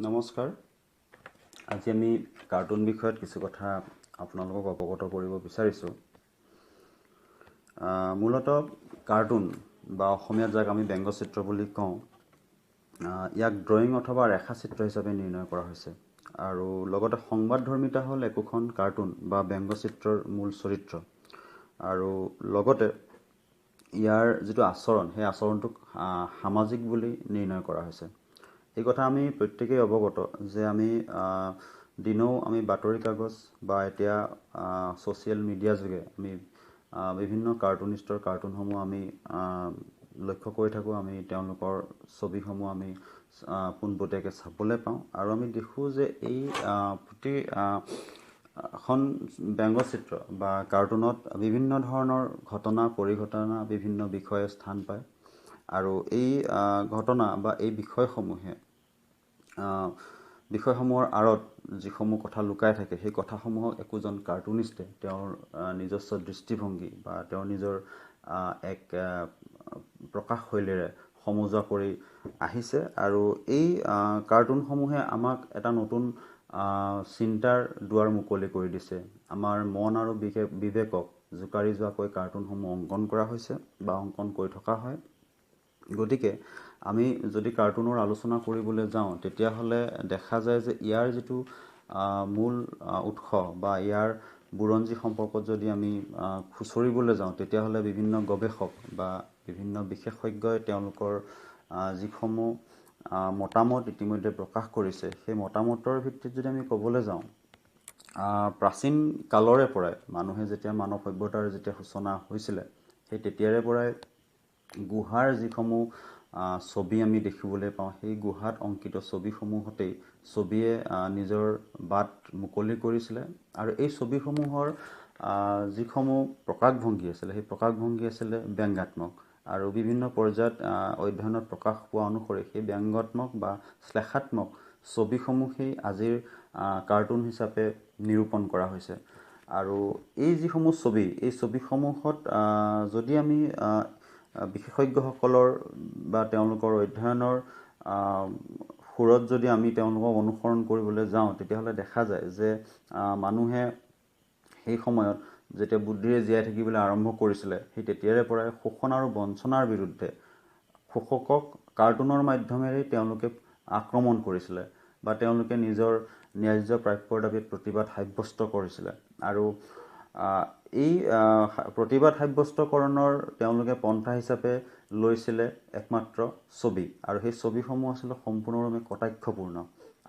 নমস্কাৰ। আজি আমি কাৰ্টুন বিষয়ত কিছু কথা আপোনালোকক অৱগত কৰিব বিচাৰিছোঁ। মূলতঃ কাৰ্টুন বা অসমীয়াত যাক আমি ব্যংগচিত্ৰ বুলি কওঁ, ইয়াক ড্ৰয়িং অথবা ৰেখাচিত্ৰ হিচাপে নিৰ্ণয় কৰা হৈছে আৰু লগতে সংবাদধৰ্মিতা হ'ল একোখন কাৰ্টুন বা ব্যংগচিত্ৰৰ মূল চৰিত্ৰ আৰু লগতে ইয়াৰ যিটো আচৰণ, সেই আচৰণটোক সামাজিক বুলি নিৰ্ণয় কৰা হৈছে। এই কথা আমি প্ৰত্যেকেই অৱগত যে আমি দিনৌ আমি বাতৰি কাগজ বা এতিয়া ছ'চিয়েল মিডিয়া যোগে আমি বিভিন্ন কাৰ্টুনিষ্টৰ কাৰ্টুনসমূহ আমি লক্ষ্য কৰি থাকোঁ। আমি তেওঁলোকৰ ছবিসমূহ আমি পোনপটীয়াকৈ চাবলৈ পাওঁ আৰু আমি দেখোঁ যে এই প্ৰতিখন ব্যংগচিত্ৰ বা কাৰ্টুনত বিভিন্ন ধৰণৰ ঘটনা, পৰিঘটনা, বিভিন্ন বিষয়ে স্থান পায় আৰু এই ঘটনা বা এই বিষয়সমূহৰ আঁৰত যিসমূহ কথা লুকাই থাকে, সেই কথাসমূহক একোজন কাৰ্টুনিষ্টে তেওঁৰ নিজস্ব দৃষ্টিভংগী বা তেওঁৰ নিজৰ এক প্ৰকাশশৈলীৰে সমজুৱা কৰি আহিছে আৰু এই কাৰ্টুনসমূহে আমাক এটা নতুন চিন্তাৰ দুৱাৰ মুকলি কৰি দিছে। আমাৰ মন আৰু বিবেকক জোকাৰি যোৱাকৈ কাৰ্টুনসমূহ অংকন কৰা হৈছে বা অংকন কৰি থকা হয়। গতিকে আমি যদি কাৰ্টুনৰ আলোচনা কৰিবলৈ যাওঁ, তেতিয়াহ'লে দেখা যায় যে ইয়াৰ যিটো মূল উৎস বা ইয়াৰ বুৰঞ্জী সম্পৰ্কত যদি আমি খুচৰিবলৈ যাওঁ, তেতিয়াহ'লে বিভিন্ন গৱেষক বা বিভিন্ন বিশেষজ্ঞই তেওঁলোকৰ যিসমূহ মতামত ইতিমধ্যে প্ৰকাশ কৰিছে, সেই মতামতৰ ভিত্তিত যদি আমি ক'বলৈ যাওঁ, প্ৰাচীন কালৰে পৰাই মানুহে যেতিয়া মানৱ সভ্যতাৰ যেতিয়া সূচনা হৈছিলে, সেই তেতিয়াৰে পৰাই গুহাৰ যিসমূহ ছবি আমি দেখিবলৈ পাওঁ, সেই গুহাত অংকিত ছবিসমূহতেই ছবিয়ে নিজৰ বাট মুকলি কৰিছিলে আৰু এই ছবিসমূহৰ যিসমূহ প্ৰকাশভংগী আছিলে, সেই প্ৰকাশভংগী আছিলে ব্যংগাত্মক আৰু বিভিন্ন পৰ্যায়ত অধ্যয়নত প্ৰকাশ পোৱা অনুসৰি সেই ব্যংগাত্মক বা শ্লেষাত্মক ছবিসমূহেই আজিৰ কাৰ্টুন হিচাপে নিৰূপণ কৰা হৈছে। আৰু এই যিসমূহ ছবি, এই ছবিসমূহত যদি আমি বিশেষজ্ঞসকলৰ বা তেওঁলোকৰ অধ্যয়নৰ সুৰত যদি আমি তেওঁলোকক অনুসৰণ কৰিবলৈ যাওঁ, তেতিয়াহ'লে দেখা যায় যে মানুহে সেই সময়ত যেতিয়া বুদ্ধিৰে জীয়াই থাকিবলৈ আৰম্ভ কৰিছিলে, সেই তেতিয়াৰে পৰাই শোষণ আৰু বঞ্চনাৰ বিৰুদ্ধে শোষকক কাৰ্টুনৰ মাধ্যমেৰেই তেওঁলোকে আক্ৰমণ কৰিছিলে বা তেওঁলোকে নিজৰ ন্যায্য প্ৰাপ্যৰ দাবীত প্ৰতিবাদ সাব্যস্ত কৰিছিলে। আৰু এই প্ৰতিবাদ সাব্যস্তকৰণৰ তেওঁলোকে পন্থা হিচাপে লৈছিলে একমাত্ৰ ছবি আৰু সেই ছবিসমূহ আছিলে সম্পূৰ্ণৰূপে কটাক্ষপূৰ্ণ।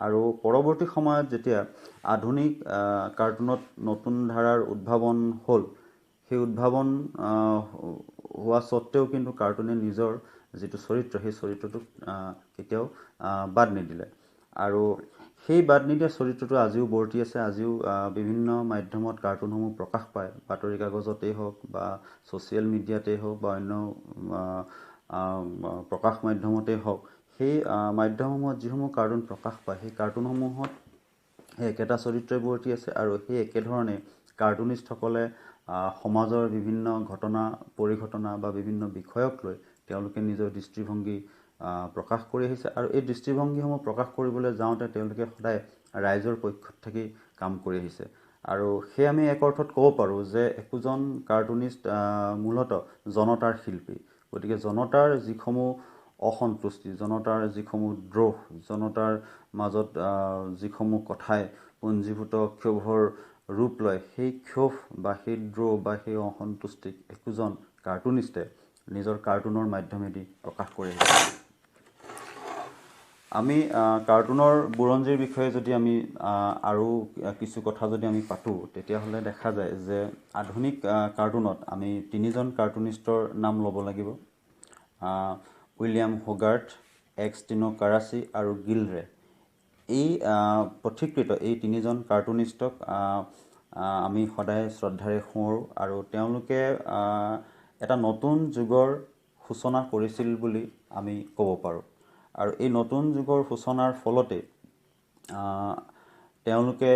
আৰু পৰৱৰ্তী সময়ত যেতিয়া আধুনিক কাৰ্টুনত নতুন ধাৰাৰ উদ্ভাৱন হ'ল, সেই উদ্ভাৱন হোৱা স্বত্তেও কিন্তু কাৰ্টুনে নিজৰ যিটো চৰিত্ৰ, সেই চৰিত্ৰটোক কেতিয়াও বাদ নিদিলে আৰু সেই বাদ নিদিয়া চৰিত্ৰটো আজিও বৰ্তি আছে। আজিও বিভিন্ন মাধ্যমত কাৰ্টুনসমূহ প্ৰকাশ পায়, বাতৰি কাগজতেই হওক বা ছ'চিয়েল মিডিয়াতেই হওক বা অন্য প্ৰকাশ মাধ্যমতেই হওক, সেই মাধ্যমসমূহত যিসমূহ কাৰ্টুন প্ৰকাশ পায়, সেই কাৰ্টুনসমূহত সেই একেটা চৰিত্ৰই বৰ্তি আছে আৰু সেই একেধৰণে কাৰ্টুনিষ্টসকলে সমাজৰ বিভিন্ন ঘটনা, পৰিঘটনা বা বিভিন্ন বিষয়ক লৈ তেওঁলোকে নিজৰ দৃষ্টিভংগী প্ৰকাশ কৰি আহিছে আৰু এই দৃষ্টিভংগীসমূহ প্ৰকাশ কৰিবলৈ যাওঁতে তেওঁলোকে সদায় ৰাইজৰ পক্ষত থাকি কাম কৰি আহিছে। আৰু সেই আমি এক অৰ্থত ক'ব পাৰোঁ যে একোজন কাৰ্টুনিষ্ট মূলতঃ জনতাৰ শিল্পী। গতিকে জনতাৰ যিসমূহ অসন্তুষ্টি, জনতাৰ যিসমূহ দ্ৰোহ, জনতাৰ মাজত যিসমূহ কথাই পুঞ্জীভূত ক্ষোভৰ ৰূপ লয়, সেই ক্ষোভ বা সেই দ্ৰোহ বা সেই অসন্তুষ্টিক একোজন কাৰ্টুনিষ্টে নিজৰ কাৰ্টুনৰ মাধ্যমেদি প্ৰকাশ কৰি আহিছে। আমি কাৰ্টুনৰ বুৰঞ্জীৰ বিষয়ে যদি আমি আৰু কিছু কথা যদি আমি পাতোঁ, তেতিয়াহ'লে দেখা যায় যে আধুনিক কাৰ্টুনত আমি তিনিজন কাৰ্টুনিষ্টৰ নাম ল'ব লাগিব, উইলিয়াম হোগাৰ্ট, এক্সটিনো কাৰাচি আৰু গিলৰে। এই পথিকৃত এই তিনিজন কাৰ্টুনিষ্টক আমি সদায় শ্ৰদ্ধাৰে সোঁৱৰোঁ আৰু তেওঁলোকে এটা নতুন যুগৰ সূচনা কৰিছিল বুলি আমি ক'ব পাৰোঁ। আৰু এই নতুন যুগৰ সূচনাৰ ফলতেই তেওঁলোকে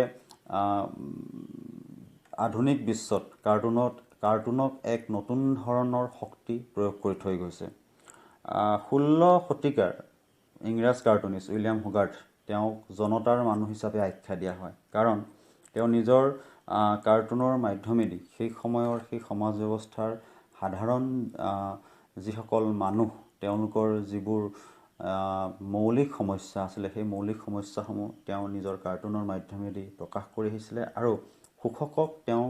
আধুনিক বিশ্বত কাৰ্টুনক এক নতুন ধৰণৰ শক্তি প্ৰয়োগ কৰি থৈ গৈছে। 16 শতিকাৰ ইংৰাজ কাৰ্টুনিষ্ট উইলিয়াম হোগাৰ্ট তেওঁক জনতাৰ মানুহ হিচাপে আখ্যা দিয়া হয়, কাৰণ তেওঁ নিজৰ কাৰ্টুনৰ মাধ্যমেদি সেই সময়ৰ সেই সমাজ ব্যৱস্থাৰ সাধাৰণ যিসকল মানুহ, তেওঁলোকৰ যিবোৰ মৌলিক সমস্যা আছিলে, সেই মৌলিক সমস্যাসমূহ তেওঁ নিজৰ কাৰ্টুনৰ মাধ্যমেদি প্ৰকাশ কৰি আহিছিলে। আৰু শোষকক তেওঁ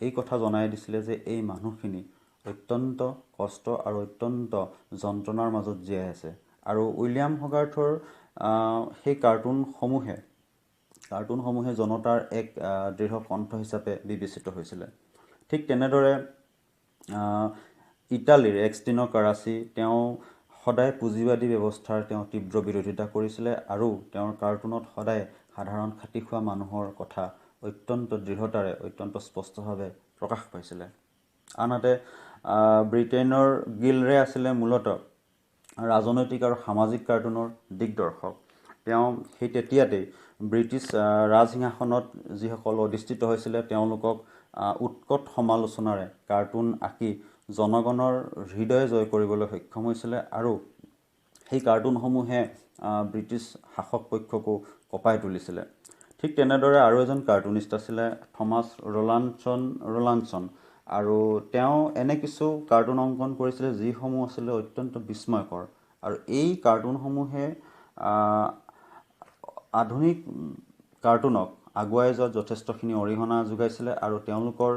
এই কথা জনাই দিছিলে যে এই মানুহখিনি অত্যন্ত কষ্ট আৰু অত্যন্ত যন্ত্ৰণাৰ মাজত জীয়াই আছে। আৰু উইলিয়াম হোগাৰ্থৰ সেই কাৰ্টুনসমূহে জনতাৰ এক দৃঢ় কণ্ঠ হিচাপে বিবেচিত হৈছিলে। ঠিক তেনেদৰে ইটালীৰ এক্সটিনো কাৰাচি, তেওঁ সদায় পুঁজিবাদী ব্যৱস্থাৰ তেওঁ তীব্ৰ বিৰোধিতা কৰিছিলে আৰু তেওঁৰ কাৰ্টুনত সদায় সাধাৰণ খাটি খোৱা মানুহৰ কথা অত্যন্ত দৃঢ়তাৰে, অত্যন্ত স্পষ্টভাৱে প্ৰকাশ পাইছিলে। আনহাতে ব্ৰিটেইনৰ গিলৰে আছিলে মূলতঃ ৰাজনৈতিক আৰু সামাজিক কাৰ্টুনৰ দিগদৰ্শক। তেওঁ সেই তেতিয়াতেই ব্ৰিটিছ ৰাজসিংহাসনত যিসকল অধিষ্ঠিত হৈছিলে তেওঁলোকক উৎকট সমালোচনাৰে কাৰ্টুন আঁকি জনগণৰ হৃদয় জয় কৰিবলৈ সক্ষম হৈছিলে আৰু সেই কাৰ্টুনসমূহে ব্ৰিটিছ শাসক পক্ষকো কঁপাই তুলিছিলে। ঠিক তেনেদৰে আৰু এজন কাৰ্টুনিষ্ট আছিলে থমাছ ৰলানছন, আৰু তেওঁ এনে কিছু কাৰ্টুন অংকন কৰিছিলে যিসমূহ আছিলে অত্যন্ত বিস্ময়কৰ। আৰু এই কাৰ্টুনসমূহে আধুনিক কাৰ্টুনক আগুৱাই যোৱাত যথেষ্টখিনি অৰিহণা যোগাইছিলে আৰু তেওঁলোকৰ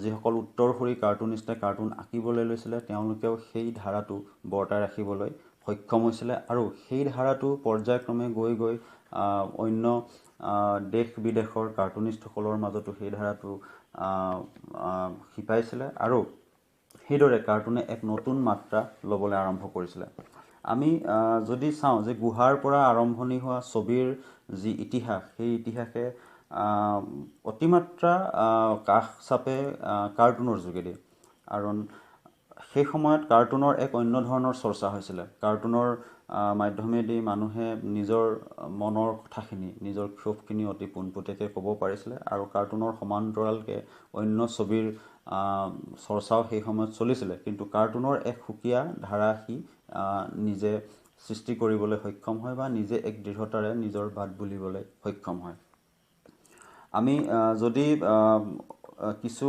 যিসকল উত্তৰসূৰী কাৰ্টুনিষ্টে কাৰ্টুন আঁকিবলৈ লৈছিলে তেওঁলোকেও সেই ধাৰাটো বৰ্তাই ৰাখিবলৈ সক্ষম হৈছিলে। আৰু সেই ধাৰাটো পৰ্যায়ক্ৰমে গৈ গৈ অন্য দেশ বিদেশৰ কাৰ্টুনিষ্টসকলৰ মাজতো সেই ধাৰাটো শিপাইছিলে আৰু সেইদৰে কাৰ্টুনে এক নতুন মাত্ৰা ল'বলৈ আৰম্ভ কৰিছিলে। আমি যদি চাওঁ যে গুহাৰ পৰা আৰম্ভণি হোৱা ছবিৰ যি ইতিহাস, সেই ইতিহাসে অতিমাত্ৰা কাষ চাপে কাৰ্টুনৰ যোগেদি। কাৰণ সেই সময়ত কাৰ্টুনৰ এক অন্য ধৰণৰ চৰ্চা হৈছিলে। কাৰ্টুনৰ মাধ্যমেদি মানুহে নিজৰ মনৰ কথাখিনি, নিজৰ ক্ষোভখিনি অতি পোনপটীয়াকৈ ক'ব পাৰিছিলে আৰু কাৰ্টুনৰ সমান্তৰালকৈ অন্য ছবিৰ চৰ্চাও সেই সময়ত চলিছিলে। কিন্তু কাৰ্টুনৰ এক সুকীয়া ধাৰা সি নিজে সৃষ্টি কৰিবলৈ সক্ষম হয় বা নিজে এক দৃঢ়তাৰে নিজৰ বাট বুলিবলৈ সক্ষম হয়। আমি যদি কিছু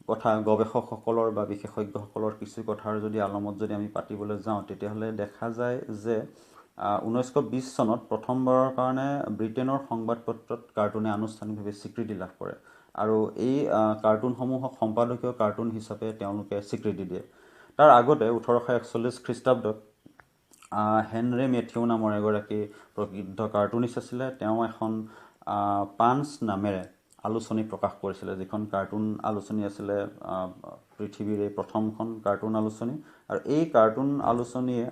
কথা গৱেষকসকলৰ বা বিশেষজ্ঞসকলৰ কিছু কথাৰ যদি আলমত যদি আমি পাতিবলৈ যাওঁ, তেতিয়াহ'লে দেখা যায় যে 1920 চনত প্ৰথমবাৰৰ কাৰণে ব্ৰিটেইনৰ সংবাদপত্ৰত কাৰ্টুনে আনুষ্ঠানিকভাৱে স্বীকৃতি লাভ কৰে আৰু এই কাৰ্টুনসমূহক সম্পাদকীয় কাৰ্টুন হিচাপে তেওঁলোকে স্বীকৃতি দিয়ে। তাৰ আগতে 1841 খ্ৰীষ্টাব্দত হেনৰি মেথিউ নামৰ এগৰাকী প্ৰসিদ্ধ কাৰ্টুনিষ্ট আছিলে। তেওঁ এখন পাঞ্চ নামেৰে আলোচনী প্ৰকাশ কৰিছিলে, যিখন কাৰ্টুন আলোচনী আছিলে পৃথিৱীৰ এই প্ৰথমখন কাৰ্টুন আলোচনী। আৰু এই কাৰ্টুন আলোচনীয়ে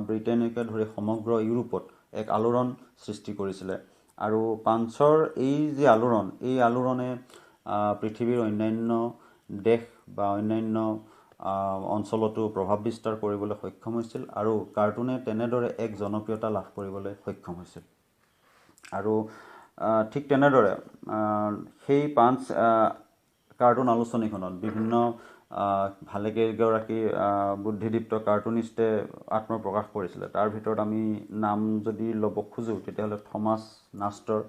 ব্ৰিটেইনকে ধৰি সমগ্ৰ ইউৰোপত এক আলোড়ন সৃষ্টি কৰিছিলে। আৰু পাঞ্চৰ এই যি আলোড়ন, এই আলোড়নে পৃথিৱীৰ অন্যান্য দেশ বা অন্যান্য অঞ্চলতো প্ৰভাৱ বিস্তাৰ কৰিবলৈ সক্ষম হৈছিল আৰু কাৰ্টুনে তেনেদৰে এক জনপ্ৰিয়তা লাভ কৰিবলৈ সক্ষম হৈছিল। আৰু ঠিক তেনেদৰে সেই পাঞ্চ কাৰ্টুন আলোচনীখনত বিভিন্ন ভালেকেইগৰাকী বুদ্ধিদীপ্ত কাৰ্টুনিষ্টে আত্মপ্ৰকাশ কৰিছিলে। তাৰ ভিতৰত আমি নাম যদি ল'ব খোজোঁ তেতিয়াহ'লে Thomas Nestor,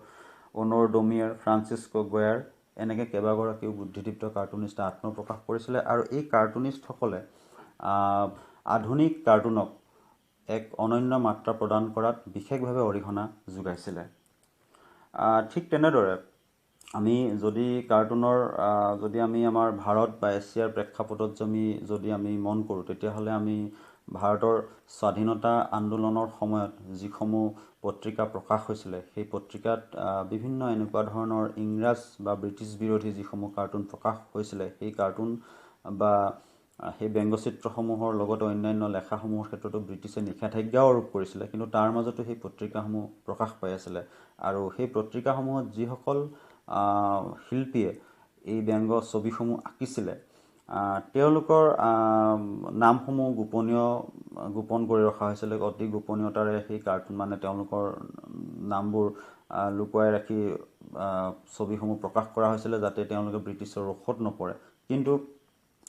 Honore Daumier, Francisco Goya এনেকৈ কেইবাগৰাকীও বুদ্ধিদীপ্ত কাৰ্টুনিষ্টে আত্মপ্ৰকাশ কৰিছিলে। আৰু এই কাৰ্টুনিষ্টসকলে আধুনিক কাৰ্টুনক এক অনন্য মাত্ৰা প্ৰদান কৰাত বিশেষভাৱে অৰিহণা যোগাইছিলে। ঠিক তেনেদৰে আমি যদি কাৰ্টুনৰ যদি আমি আমাৰ ভাৰত বা এছিয়াৰ প্ৰেক্ষাপটত যদি আমি মন কৰোঁ, তেতিয়াহ'লে আমি ভাৰতৰ স্বাধীনতা আন্দোলনৰ সময়ত যিসমূহ পত্ৰিকা প্ৰকাশ হৈছিলে সেই পত্ৰিকাত বিভিন্ন এনেকুৱা ধৰণৰ ইংৰাজ বা ব্ৰিটিছ বিৰোধী যিসমূহ কাৰ্টুন প্ৰকাশ হৈছিলে, সেই কাৰ্টুন বা সেই ব্যংগচিত্ৰসমূহৰ লগতে অন্যান্য লেখাসমূহৰ ক্ষেত্ৰতো ব্ৰিটিছে নিষেধাজ্ঞাও আৰোপ কৰিছিলে। কিন্তু তাৰ মাজতো সেই পত্ৰিকাসমূহ প্ৰকাশ পাই আছিলে আৰু সেই পত্ৰিকাসমূহত যিসকল শিল্পীয়ে এই ব্যংগ ছবিসমূহ আঁকিছিলে তেওঁলোকৰ নামসমূহ গোপন কৰি ৰখা হৈছিলে। অতি গোপনীয়তাৰে সেই কাৰ্টুন মানে তেওঁলোকৰ নামবোৰ লুকুৱাই ৰাখি ছবিসমূহ প্ৰকাশ কৰা হৈছিলে, যাতে তেওঁলোকে ব্ৰিটিছৰ ৰোষত নপৰে। কিন্তু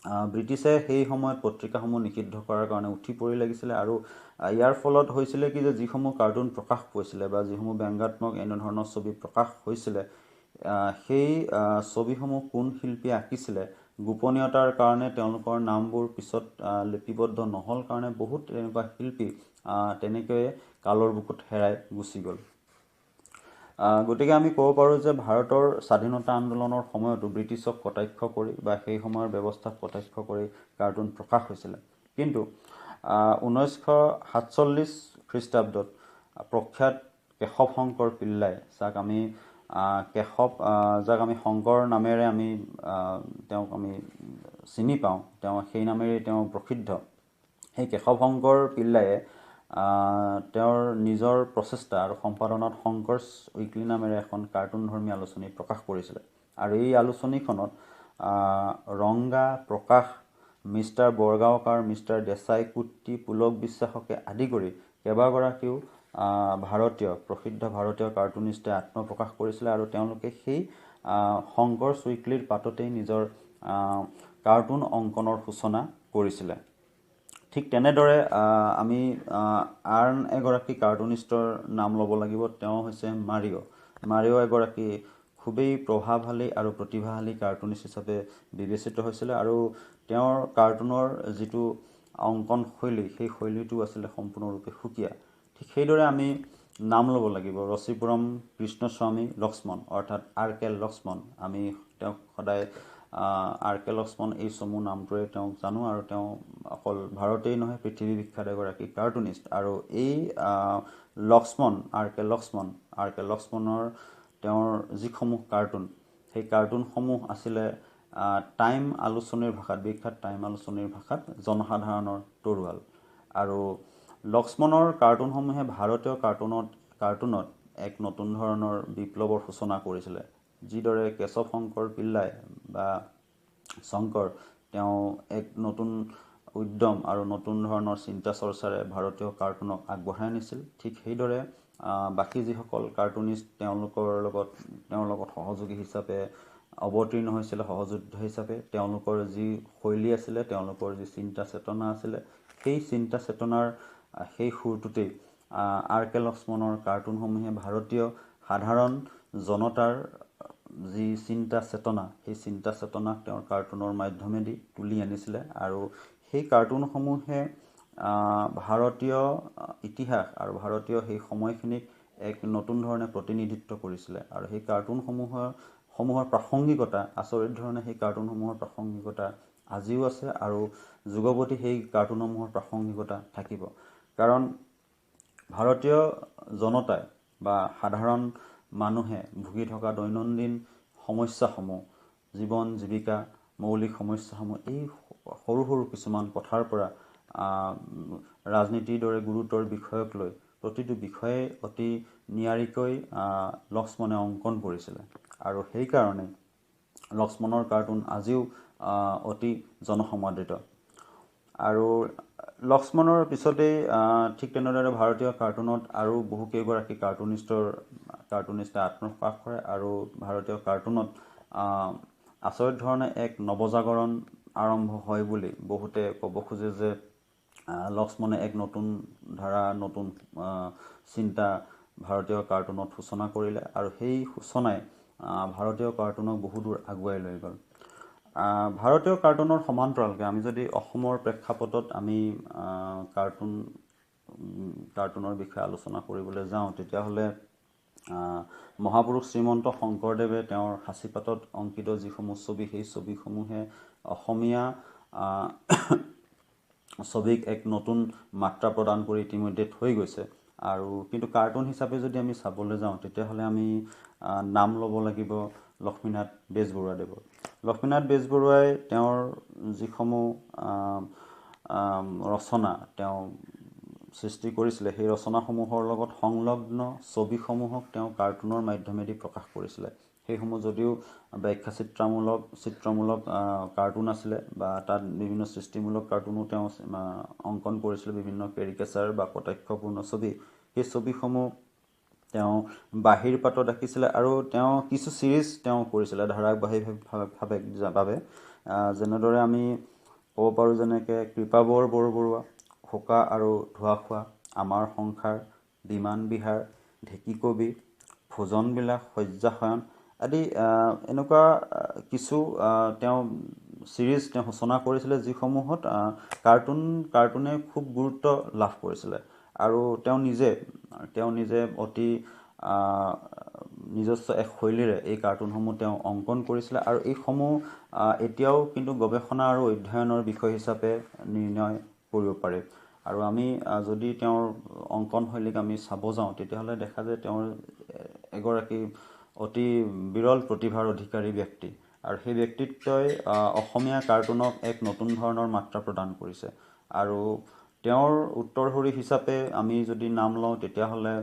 ব্ৰিটিছে সেই সময়ত পত্ৰিকাসমূহ নিষিদ্ধ কৰাৰ কাৰণে উঠি পৰি লাগিছিলে। আৰু ইয়াৰ ফলত হৈছিলে কি যে যিসমূহ কাৰ্টুন প্ৰকাশ পাইছিলে বা যিসমূহ ব্যংগাত্মক এনেধৰণৰ ছবি প্ৰকাশ হৈছিলে, সেই ছবিসমূহ কোন শিল্পীয়ে আঁকিছিলে গোপনীয়তাৰ কাৰণে তেওঁলোকৰ নামবোৰ পিছত লিপিবদ্ধ নহ'ল কাৰণে বহুত তেনেকুৱা শিল্পী তেনেকৈয়ে কালৰ বুকুত হেৰাই গুচি গ'ল। গতিকে আমি ক'ব পাৰোঁ যে ভাৰতৰ স্বাধীনতা আন্দোলনৰ সময়তো ব্ৰিটিছক কটাক্ষ কৰি বা সেই সময়ৰ ব্যৱস্থাক কটাক্ষ কৰি কাৰ্টুন প্ৰকাশ হৈছিলে। কিন্তু 1947 খ্ৰীষ্টাব্দত প্ৰখ্যাত কেশৱ শংকৰ পিল্লাই, যাক আমি শংকৰ নামেৰে আমি তেওঁক আমি চিনি পাওঁ, তেওঁ সেই নামেৰেই তেওঁ প্ৰসিদ্ধ। সেই কেশৱ শংকৰ পিল্লাইয়ে তেওঁৰ নিজৰ প্ৰচেষ্টা আৰু সম্পাদনাত শংকৰছ উইকলি নামেৰে এখন কাৰ্টুনধৰ্মী আলোচনী প্ৰকাশ কৰিছিলে। আৰু এই আলোচনীখনত ৰংগা, প্ৰকাশ, মিষ্টাৰ বৰগাঁওকাৰ, মিষ্টাৰ দেশাই, কুট্টি, পুলক বিশ্বাসকে আদি কৰি কেইবাগৰাকীও ভাৰতীয় প্ৰসিদ্ধ ভাৰতীয় কাৰ্টুনিষ্টে আত্মপ্ৰকাশ কৰিছিলে। আৰু তেওঁলোকে সেই শংকৰছ উইকলিৰ পাততেই নিজৰ কাৰ্টুন অংকনৰ সূচনা কৰিছিলে। ঠিক তেনেদৰে আমি আন এগৰাকী কাৰ্টুনিষ্টৰ নাম ল'ব লাগিব, তেওঁ হৈছে মাৰিঅ'। মাৰিঅ' এগৰাকী খুবেই প্ৰভাৱশালী আৰু প্ৰতিভাশালী কাৰ্টুনিষ্ট হিচাপে বিবেচিত হৈছিলে। আৰু তেওঁৰ কাৰ্টুনৰ যিটো অংকন শৈলী, সেই শৈলীটো আছিলে সম্পূৰ্ণৰূপে সুকীয়া। ঠিক সেইদৰে আমি নাম ল'ব লাগিব ৰচিপুৰম কৃষ্ণস্বামী লক্ষ্মণ, অৰ্থাৎ আৰ কে লক্ষ্মণ। আমি তেওঁক সদায় আৰ কে লক্ষ্মণ এই চমু নামটোৰে তেওঁক জানো। আৰু তেওঁ অকল ভাৰতেই নহয়, পৃথিৱী বিখ্যাত এগৰাকী কাৰ্টুনিষ্ট। আৰু এই লক্ষ্মণ, আৰ কে লক্ষ্মণ, আৰ কে লক্ষ্মণৰ তেওঁৰ যিসমূহ কাৰ্টুন, সেই কাৰ্টুনসমূহ আছিলে টাইম আলোচনীৰ ভাষাত, বিখ্যাত টাইম আলোচনীৰ ভাষাত জনসাধাৰণৰ তৰোৱাল। আৰু লক্ষ্মণৰ কাৰ্টুনসমূহে ভাৰতীয় কাৰ্টুনত এক নতুন ধৰণৰ বিপ্লৱৰ সূচনা কৰিছিলে। যিদৰে কেশৱ শংকৰ পিল্লাই বা শংকৰ, তেওঁ এক নতুন উদ্যম আৰু নতুন ধৰণৰ চিন্তা চৰ্চাৰে ভাৰতীয় কাৰ্টুনক আগবঢ়াই নিছিল, ঠিক সেইদৰে বাকী যিসকল কাৰ্টুনিষ্ট তেওঁৰ লগত সহযোগী হিচাপে অৱতীৰ্ণ হৈছিলে, সহযোদ্ধা হিচাপে, তেওঁলোকৰ যি শৈলী আছিলে, তেওঁলোকৰ যি চিন্তা চেতনা আছিলে, সেই চিন্তা চেতনাৰ সেই সুৰটোতেই আৰ কে লক্ষ্মণৰ কাৰ্টুনসমূহে ভাৰতীয় সাধাৰণ জনতাৰ যি চিন্তা চেতনা, সেই চিন্তা চেতনাক তেওঁৰ কাৰ্টুনৰ মাধ্যমেদি তুলি আনিছিলে। আৰু সেই কাৰ্টুনসমূহে ভাৰতীয় ইতিহাস আৰু ভাৰতীয় সেই সময়খিনিক এক নতুন ধৰণে প্ৰতিনিধিত্ব কৰিছিলে। আৰু সেই কাৰ্টুনসমূহৰ প্ৰাসংগিকতা, আচৰিত ধৰণে সেই কাৰ্টুনসমূহৰ প্ৰাসংগিকতা আজিও আছে আৰু যুগৱতী সেই কাৰ্টুনসমূহৰ প্ৰাসংগিকতা থাকিব। কাৰণ ভাৰতীয় জনতাই বা সাধাৰণ মানুহে ভুগি থকা দৈনন্দিন সমস্যাসমূহ, জীৱন জীৱিকা, মৌলিক সমস্যাসমূহ, এই সৰু সৰু কিছুমান কথাৰ পৰা ৰাজনীতিৰ দৰে গুৰুতৰ বিষয়ক লৈ প্ৰতিটো বিষয়ে অতি নিয়াৰিকৈ লক্ষ্মণে অংকন কৰিছিলে। আৰু সেইকাৰণে লক্ষ্মণৰ কাৰ্টুন আজিও অতি জনসমাদৃত। আৰু লক্ষ্মণৰ পিছতেই ঠিক তেনেদৰে ভাৰতীয় কাৰ্টুনত আৰু বহুকেইগৰাকী কাৰ্টুনিষ্টে আত্মপ্ৰকাশ কৰে। আৰু ভাৰতীয় কাৰ্টুনত আচৰিত ধৰণে এক নৱজাগৰণ আৰম্ভ হয় বুলি বহুতে ক'ব খোজে যে লক্ষ্মণে এক নতুন ধাৰা, নতুন চিন্তা ভাৰতীয় কাৰ্টুনত সূচনা কৰিলে। আৰু সেই সূচনাই ভাৰতীয় কাৰ্টুনক বহুদূৰ আগুৱাই লৈ গ'ল। ভাৰতীয় কাৰ্টুনৰ সমান্তৰালকৈ আমি যদি অসমৰ প্ৰেক্ষাপটত আমি কাৰ্টুনৰ বিষয়ে আলোচনা কৰিবলৈ যাওঁ, তেতিয়াহ'লে মহাপুৰুষ শ্ৰীমন্ত শংকৰদেৱে তেওঁৰ সাঁচিপাতত অংকিত যিসমূহ ছবি, সেই ছবিসমূহে অসমীয়া ছবিক এক নতুন মাত্ৰা প্ৰদান কৰি ইতিমধ্যে থৈ গৈছে। আৰু কিন্তু কাৰ্টুন হিচাপে যদি আমি চাবলৈ যাওঁ, তেতিয়াহ'লে আমি নাম ল'ব লাগিব লক্ষ্মীনাথ বেজবৰুৱাদেৱৰ। লক্ষ্মীনাথ বেজবৰুৱাই তেওঁৰ যিসমূহ ৰচনা তেওঁ সৃষ্টি কৰিছিলে, সেই ৰচনাসমূহৰ লগত সংলগ্ন ছবিসমূহক তেওঁ কাৰ্টুনৰ মাধ্যমেদি প্ৰকাশ কৰিছিলে। সেইসমূহ যদিও ব্যাখ্যা চিত্ৰমূলক কাৰ্টুন আছিলে বা তাত বিভিন্ন সৃষ্টিমূলক কাৰ্টুনো তেওঁ অংকন কৰিছিলে, বিভিন্ন কেৰিকেচাৰ বা কটাক্ষপূৰ্ণ ছবি, সেই ছবিসমূহ তেওঁ বাহিৰ পাতত আঁকিছিলে। আৰু তেওঁ কিছু চিৰিজ তেওঁ কৰিছিলে ধাৰাবাহিকভাৱে, যেনেদৰে আমি ক'ব পাৰোঁ যেনেকৈ কৃপাবৰ বৰবৰুৱা, হোকা আৰু ধোঁৱাখোৱা, আমাৰ সংসাৰ, বিমান বিহাৰ, ঢেকীকবি, ভোজনবিলাস, শয্যাশয়ন আদি এনেকুৱা কিছু তেওঁ ছিৰিজ তেওঁ সূচনা কৰিছিলে, যিসমূহত কাৰ্টুনে খুব গুৰুত্ব লাভ কৰিছিলে। আৰু তেওঁ নিজে অতি নিজস্ব এক শৈলীৰে এই কাৰ্টুনসমূহ তেওঁ অংকন কৰিছিলে আৰু এইসমূহ এতিয়াও কিন্তু গৱেষণা আৰু অধ্যয়নৰ বিষয় হিচাপে নিৰ্ণয় কৰিব পাৰে। আৰু আমি যদি তেওঁৰ অংকন শৈলীক আমি চাব যাওঁ, তেতিয়াহ'লে দেখা যায় তেওঁৰ এগৰাকী অতি বিৰল প্ৰতিভাৰ অধিকাৰী ব্যক্তি আৰু সেই ব্যক্তিত্বই অসমীয়া কাৰ্টুনক এক নতুন ধৰণৰ মাত্ৰা প্ৰদান কৰিছে। আৰু তেওঁৰ উত্তৰসূৰী হিচাপে আমি যদি নাম লওঁ, তেতিয়াহ'লে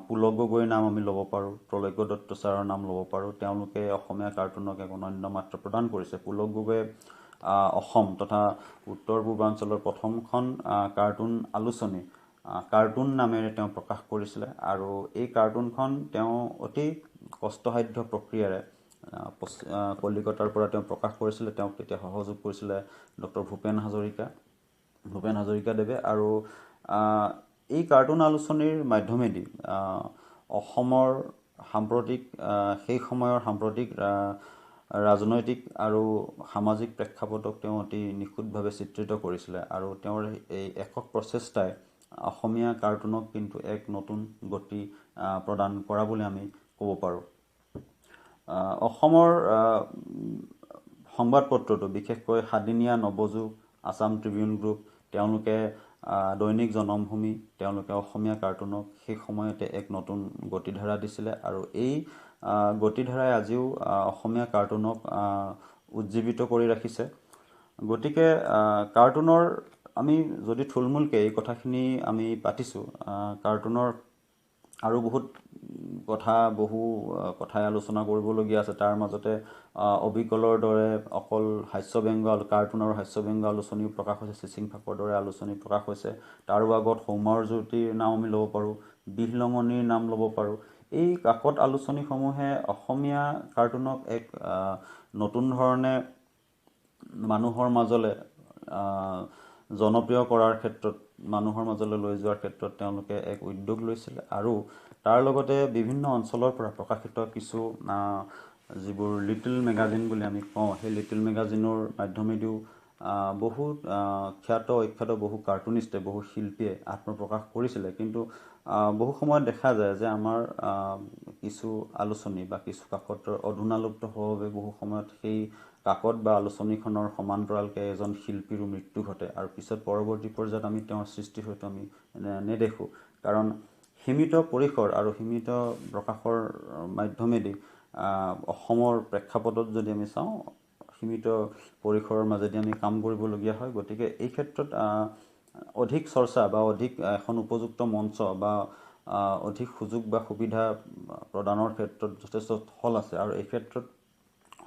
পুলক গগৈৰ নাম আমি ল'ব পাৰোঁ, ত্ৰৈলোক্য দত্ত ছাৰৰ নাম ল'ব পাৰোঁ। তেওঁলোকে অসমীয়া কাৰ্টুনক এক অনন্য মাত্ৰা প্ৰদান কৰিছে। পুলক গগৈয়ে অসম তথা উত্তৰ পূৰ্বাঞ্চলৰ প্ৰথমখন কাৰ্টুন আলোচনী কাৰ্টুন নামেৰে তেওঁ প্ৰকাশ কৰিছিলে আৰু এই কাৰ্টুনখন তেওঁ অতি কষ্টসাধ্য প্ৰক্ৰিয়াৰে কলিকতাৰ পৰা তেওঁ প্ৰকাশ কৰিছিলে। তেওঁক তেতিয়া সহযোগ কৰিছিলে ডক্টৰ ভূপেন হাজৰিকাদেৱে। আৰু এই কাৰ্টুন আলোচনীৰ মাধ্যমেদি অসমৰ সাম্প্ৰতিক, সেই সময়ৰ সাম্প্ৰতিক ৰাজনৈতিক আৰু সামাজিক প্ৰেক্ষাপটক তেওঁ অতি নিখুঁতভাৱে চিত্ৰিত কৰিছিলে। আৰু তেওঁৰ এই একক প্ৰচেষ্টাই অসমীয়া কাৰ্টুনক কিন্তু এক নতুন গতি প্ৰদান কৰা বুলি আমি ক'ব পাৰোঁ। অসমৰ সংবাদ পত্ৰটো, বিশেষকৈ সাদিনীয়া, নৱযুগ, আছাম ট্ৰিবিউন গ্ৰুপ, তেওঁলোকে দৈনিক জনমভূমি, তেওঁলোকে অসমীয়া কাৰ্টুনক সেই সময়তে এক নতুন গতিধাৰা দিছিলে আৰু এই গতিধাৰাই আজিও অসমীয়া কাৰ্টুনক উজ্জীৱিত কৰি ৰাখিছে। গতিকে কাৰ্টুনৰ আমি যদি থুলমূলকৈ এই কথাখিনি আমি পাতিছোঁ, কাৰ্টুনৰ আৰু বহুত কথা, বহু কথাই আলোচনা কৰিবলগীয়া আছে। তাৰ মাজতে অবিকলৰ দৰে অকল হাস্য ব্যংগ কাৰ্টুন আৰু হাস্য ব্যংগ আলোচনীও প্ৰকাশ হৈছে, চিচিং ফাকৰ দৰে আলোচনী প্ৰকাশ হৈছে। তাৰো আগত সৌমাৰ জ্যোতিৰ নাম আমি ল'ব পাৰোঁ, বিহলঙনিৰ নাম ল'ব পাৰোঁ। এই কাকত আলোচনীসমূহে অসমীয়া কাৰ্টুনক এক নতুন ধৰণে মানুহৰ মাজলৈ জনপ্ৰিয় কৰাৰ ক্ষেত্ৰত, মানুহৰ মাজলৈ লৈ যোৱাৰ ক্ষেত্ৰত তেওঁলোকে এক উদ্যোগ লৈছিলে। আৰু তাৰ লগতে বিভিন্ন অঞ্চলৰ পৰা প্ৰকাশিত কিছু যিবোৰ লিটিল মেগাজিন বুলি আমি কওঁ, সেই লিটিল মেগাজিনৰ মাধ্যমেদিও বহুত খ্যাত অখ্যাত বহু কাৰ্টুনিষ্টে, বহু শিল্পীয়ে আত্মপ্ৰকাশ কৰিছিলে। কিন্তু বহু সময়ত দেখা যায় যে আমাৰ কিছু আলোচনী বা কিছু কাকতৰ অধুনালুপ্ত হোৱাৰ বাবে বহু সময়ত সেই কাকত বা আলোচনীখনৰ সমান্তৰালকৈ এজন শিল্পীৰো মৃত্যু ঘটে আৰু পিছত পৰৱৰ্তী পৰ্যায়ত আমি তেওঁৰ সৃষ্টি হয়তো আমি নেদেখোঁ। কাৰণ সীমিত পৰিসৰ আৰু সীমিত প্ৰকাশৰ মাধ্যমেদি, অসমৰ প্ৰেক্ষাপটত যদি আমি চাওঁ, সীমিত পৰিসৰৰ মাজেদি আমি কাম কৰিবলগীয়া হয়। গতিকে এই ক্ষেত্ৰত অধিক চৰ্চা বা অধিক এখন উপযুক্ত মঞ্চ বা অধিক সুযোগ বা সুবিধা প্ৰদানৰ ক্ষেত্ৰত যথেষ্ট থল আছে আৰু এই ক্ষেত্ৰত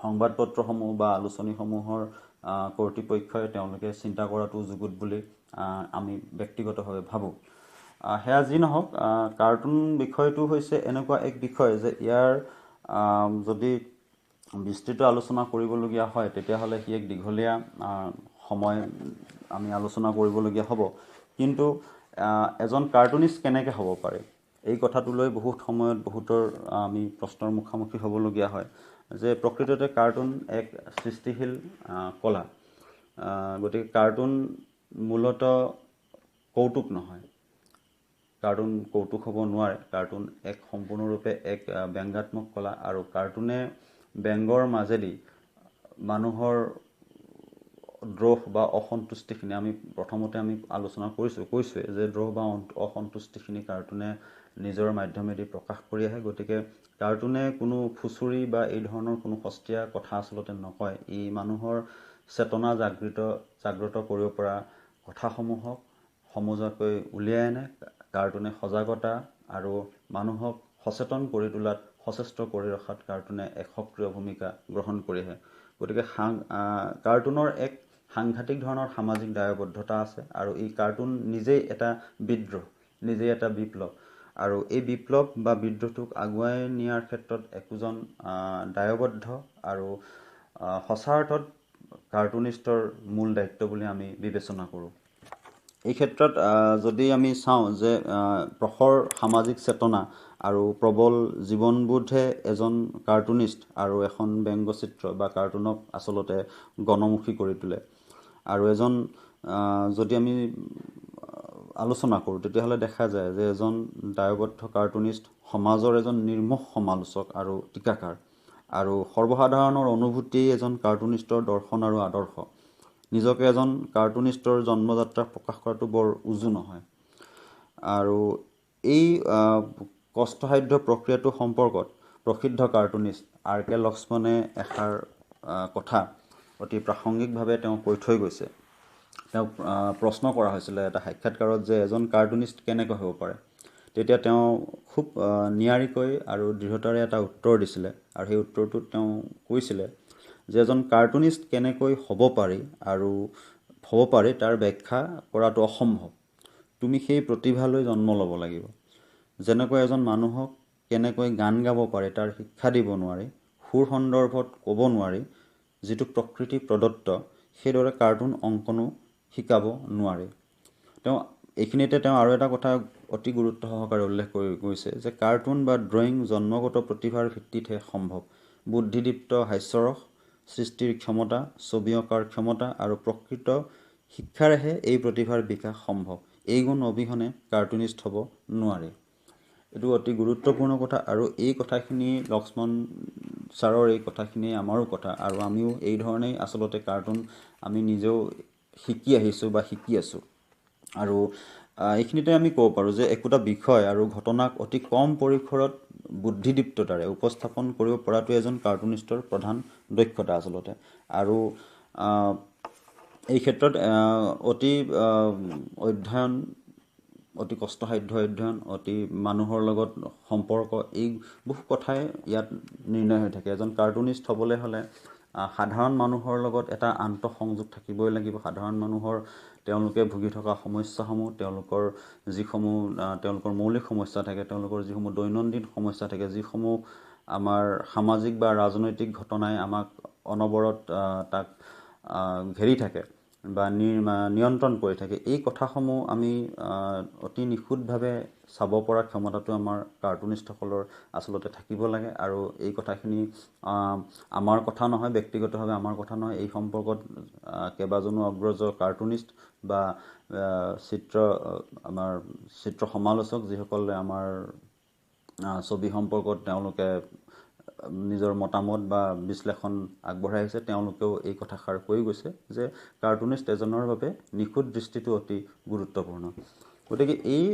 সংবাদ পত্ৰসমূহ বা আলোচনীসমূহৰ কৰ্তৃপক্ষই তেওঁলোকে চিন্তা কৰাটো যুগুত বুলি আমি ব্যক্তিগতভাৱে ভাবোঁ। সেয়া যি নহওক, কাৰ্টুন বিষয়টো হৈছে এনেকুৱা এক বিষয় যে ইয়াৰ যদি বিস্তৃত আলোচনা কৰিবলগীয়া হয়, তেতিয়াহ'লে সি এক দীঘলীয়া সময় আমি আলোচনা কৰিবলগীয়া হ'ব। কিন্তু এজন কাৰ্টুনিষ্ট কেনেকৈ হ'ব পাৰে, এই কথাটো লৈ বহুত সময়ত বহুতৰ আমি প্ৰশ্নৰ মুখামুখি হ'বলগীয়া হয় যে প্ৰকৃততে কাৰ্টুন এক সৃষ্টিশীল কলা। গতিকে কাৰ্টুন মূলতঃ কৌতুক নহয়, কাৰ্টুন কৌতুক হ'ব নোৱাৰে। কাৰ্টুন এক সম্পূৰ্ণৰূপে এক ব্যংগাত্মক কলা আৰু কাৰ্টুনে ব্যংগৰ মাজেদি মানুহৰ দ্ৰোহ বা অসন্তুষ্টিখিনি, আমি প্ৰথমতে আমি আলোচনা কৰিছোঁ, কৈছোঁৱে যে দ্ৰোহ বা অসন্তুষ্টিখিনি কাৰ্টুনে নিজৰ মাধ্যমেদি প্ৰকাশ কৰি আহে। গতিকে কাৰ্টুনে কোনো ফুচুৰি বা এই ধৰণৰ কোনো সস্তীয়া কথা আচলতে নকয়। ই মানুহৰ চেতনা জাগ্ৰত কৰিব পৰা কথাসমূহক সমজুৱাকৈ উলিয়াই আনে। কাৰ্টুনে সজাগতা আৰু মানুহক সচেতন কৰি তোলাত, সচেষ্ট কৰি ৰখাত কাৰ্টুনে এক সক্ৰিয় ভূমিকা গ্ৰহণ কৰি আহে। গতিকে কাৰ্টুনৰ এক সাংঘাতিক ধৰণৰ সামাজিক দায়বদ্ধতা আছে আৰু এই কাৰ্টুন নিজেই এটা বিদ্ৰোহ, নিজেই এটা বিপ্লৱ। আৰু এই বিপ্লৱ বা বিদ্ৰোহটোক আগুৱাই নিয়াৰ ক্ষেত্ৰত একোজন দায়বদ্ধ আৰু সঁচা অৰ্থত কাৰ্টুনিষ্টৰ মূল দায়িত্ব বুলি আমি বিবেচনা কৰোঁ। এই ক্ষেত্ৰত যদি আমি চাওঁ যে প্ৰখৰ সামাজিক চেতনা আৰু প্ৰবল জীৱনবোধে এজন কাৰ্টুনিষ্ট আৰু এখন ব্যংগচিত্ৰ বা কাৰ্টুনক আচলতে গণমুখী কৰি তোলে। আৰু এজন যদি আমি আলোচনা কৰোঁ, তেতিয়াহ'লে দেখা যায় যে এজন দায়বদ্ধ কাৰ্টুনিষ্ট সমাজৰ এজন নিৰ্মোহ সমালোচক আৰু টীকাকাৰ, আৰু সৰ্বসাধাৰণৰ অনুভূতিয়েই এজন কাৰ্টুনিষ্টৰ দৰ্শন আৰু আদৰ্শ। নিজকে এজন কাৰ্টুনিষ্টৰ জন্মযাত্ৰা প্ৰকাশ কৰাটো বৰ উজু নহয়। আৰু এই কষ্টসাধ্য প্ৰক্ৰিয়াটো সম্পৰ্কত প্ৰসিদ্ধ কাৰ্টুনিষ্ট আৰ কে লক্ষ্মণে এষাৰ কথা অতি প্ৰাসংগিকভাৱে তেওঁ কৈ থৈ গৈছে। তেওঁক প্ৰশ্ন কৰা হৈছিলে এটা সাক্ষাৎকাৰত যে এজন কাৰ্টুনিষ্ট কেনেকৈ হ'ব পাৰে। তেতিয়া তেওঁ খুব নিয়াৰিকৈ আৰু দৃঢ়তাৰে এটা উত্তৰ দিছিলে, আৰু সেই উত্তৰটোত তেওঁ কৈছিলে যে এজন কাৰ্টুনিষ্ট কেনেকৈ হ'ব পাৰি আৰু হ'ব পাৰে তাৰ ব্যাখ্যা কৰাটো অসম্ভৱ। তুমি সেই প্ৰতিভালৈ জন্ম ল'ব লাগিব। যেনেকৈ এজন মানুহক কেনেকৈ গান গাব পাৰে তাৰ শিক্ষা দিব নোৱাৰি, সুৰ সন্দৰ্ভত ক'ব নোৱাৰি, যিটো প্ৰকৃতি প্ৰদত্ত, সেইদৰে কাৰ্টুন অংকনো শিকাব নোৱাৰি। তেওঁ এইখিনিতে তেওঁ আৰু এটা কথা অতি গুৰুত্ব সহকাৰে উল্লেখ কৰি গৈছে যে কাৰ্টুন বা ড্ৰয়িং জন্মগত প্ৰতিভাৰ ভিত্তিতহে সম্ভৱ। বুদ্ধিদীপ্ত হাস্যৰস সৃষ্টিৰ ক্ষমতা, ছবি অঁকাৰ ক্ষমতা আৰু প্ৰকৃত শিক্ষাৰেহে এই প্ৰতিভাৰ বিকাশ সম্ভৱ। এই গুণ অবিহনে কাৰ্টুনিষ্ট হ'ব নোৱাৰে। এইটো অতি গুৰুত্বপূৰ্ণ কথা, আৰু এই কথাখিনি লক্ষ্মণ ছাৰৰ এই কথাখিনি আমাৰো কথা, আৰু আমিও এই ধৰণেই আচলতে কাৰ্টুন আমি নিজেও শিকি আহিছোঁ বা শিকি আছোঁ। আৰু এইখিনিতে আমি ক'ব পাৰোঁ যে একোটা বিষয় আৰু ঘটনাক অতি কম পৰিসৰত বুদ্ধিদীপ্ততাৰে উপস্থাপন কৰিব পৰাটোৱে এজন কাৰ্টুনিষ্টৰ প্ৰধান দক্ষতা আচলতে। আৰু এই ক্ষেত্ৰত অতি অধ্যয়ন, অতি কষ্টসাধ্য অধ্যয়ন, অতি মানুহৰ লগত সম্পৰ্ক, এই বহু কথাই ইয়াত নিৰ্ণয় হৈ থাকে। এজন কাৰ্টুনিষ্ট হ'বলৈ হ'লে সাধাৰণ মানুহৰ লগত এটা আন্তঃসংযোগ থাকিবই লাগিব। সাধাৰণ মানুহৰ তেওঁলোকে ভুগি থকা সমস্যাসমূহ, তেওঁলোকৰ যিসমূহ তেওঁলোকৰ মৌলিক সমস্যা থাকে, তেওঁলোকৰ যিসমূহ দৈনন্দিন সমস্যা থাকে, যিসমূহ আমাৰ সামাজিক বা ৰাজনৈতিক ঘটনাই আমাক অনবৰত তাক ঘেৰি থাকে বা নিয়ন্ত্ৰণ কৰি থাকে, এই কথাসমূহ আমি অতি নিখুঁতভাৱে চাব পৰা ক্ষমতাটো আমাৰ কাৰ্টুনিষ্টসকলৰ আচলতে থাকিব লাগে। আৰু এই কথাখিনি আমাৰ কথা নহয়, ব্যক্তিগতভাৱে আমাৰ কথা নহয়, এই সম্পৰ্কত কেইবাজনো অগ্ৰজ কাৰ্টুনিষ্ট বা চিত্ৰ আমাৰ চিত্ৰ সমালোচক যিসকলে আমাৰ ছবি সম্পৰ্কত তেওঁলোকে নিজৰ মতামত বা বিশ্লেষণ আগবঢ়াই আহিছে, তেওঁলোকেও এই কথাষাৰ কৈ গৈছে যে কাৰ্টুনিষ্ট এজনৰ বাবে নিখুঁত দৃষ্টিটো অতি গুৰুত্বপূৰ্ণ। গতিকে এই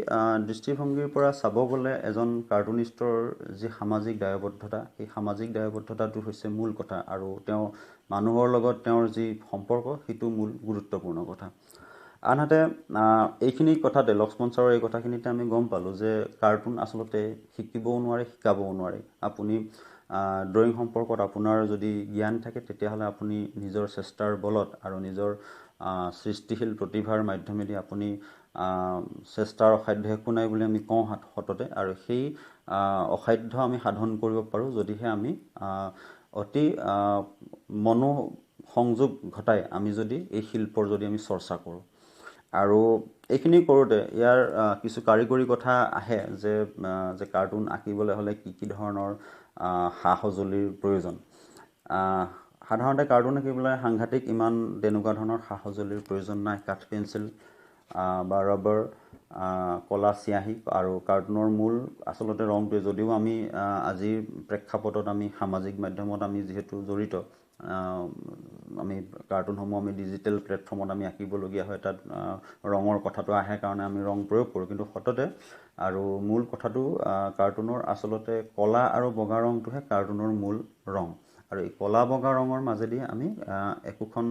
দৃষ্টিভংগীৰ পৰা চাব গ'লে এজন কাৰ্টুনিষ্টৰ যি সামাজিক দায়বদ্ধতা, সেই সামাজিক দায়বদ্ধতাটো হৈছে মূল কথা, আৰু তেওঁ মানুহৰ লগত তেওঁৰ যি সম্পৰ্ক সেইটো মূল গুৰুত্বপূৰ্ণ কথা। আনহাতে এইখিনি কথাতে লক্ষ্মণ ছাৰৰ এই কথাখিনিতে আমি গম পালোঁ যে কাৰ্টুন আচলতে শিকিবও নোৱাৰে, শিকাবও নোৱাৰে। আপুনি ড্ৰয়িং সম্পৰ্কত আপোনাৰ যদি জ্ঞান থাকে, তেতিয়াহ'লে আপুনি নিজৰ চেষ্টাৰ বলত আৰু নিজৰ সৃষ্টিশীল প্ৰতিভাৰ মাধ্যমেদি আপুনি চেষ্টাৰ অসাধ্য একো নাই বুলি আমি কওঁ সততে, আৰু সেই অসাধ্য আমি সাধন কৰিব পাৰোঁ যদিহে আমি অতি মনোসংযোগ ঘটাই আমি যদি এই শিল্পৰ যদি আমি চৰ্চা কৰোঁ। আৰু এইখিনি কৰোঁতে ইয়াৰ কিছু কাৰিকৰী কথা আহে যে যে কাৰ্টুন আঁকিবলৈ হ'লে কি কি ধৰণৰ সা সঁজুলিৰ প্ৰয়োজন। সাধাৰণতে কাৰ্টুন আঁকিবলৈ সাংঘাতিক ইমান তেনেকুৱা ধৰণৰ সা সঁজুলিৰ প্ৰয়োজন নাই। কাঠ পেঞ্চিল বা ৰবৰ, কলা চিয়াহী আৰু কাৰ্টুনৰ মূল আচলতে ৰংটোৱে, যদিও আমি আজিৰ প্ৰেক্ষাপটত আমি সামাজিক মাধ্যমত আমি যিহেতু জড়িত, আমি কাৰ্টুনসমূহ আমি ডিজিটেল প্লেটফৰ্মত আমি আঁকিবলগীয়া হয়, তাত ৰঙৰ কথাটো আহে কাৰণে আমি ৰং প্ৰয়োগ কৰোঁ, কিন্তু সততে আৰু মূল কথাটো কাৰ্টুনৰ আচলতে কলা আৰু বগা ৰংটোহে কাৰ্টুনৰ মূল ৰং। আৰু এই কলা বগা ৰঙৰ মাজেদি আমি একোখন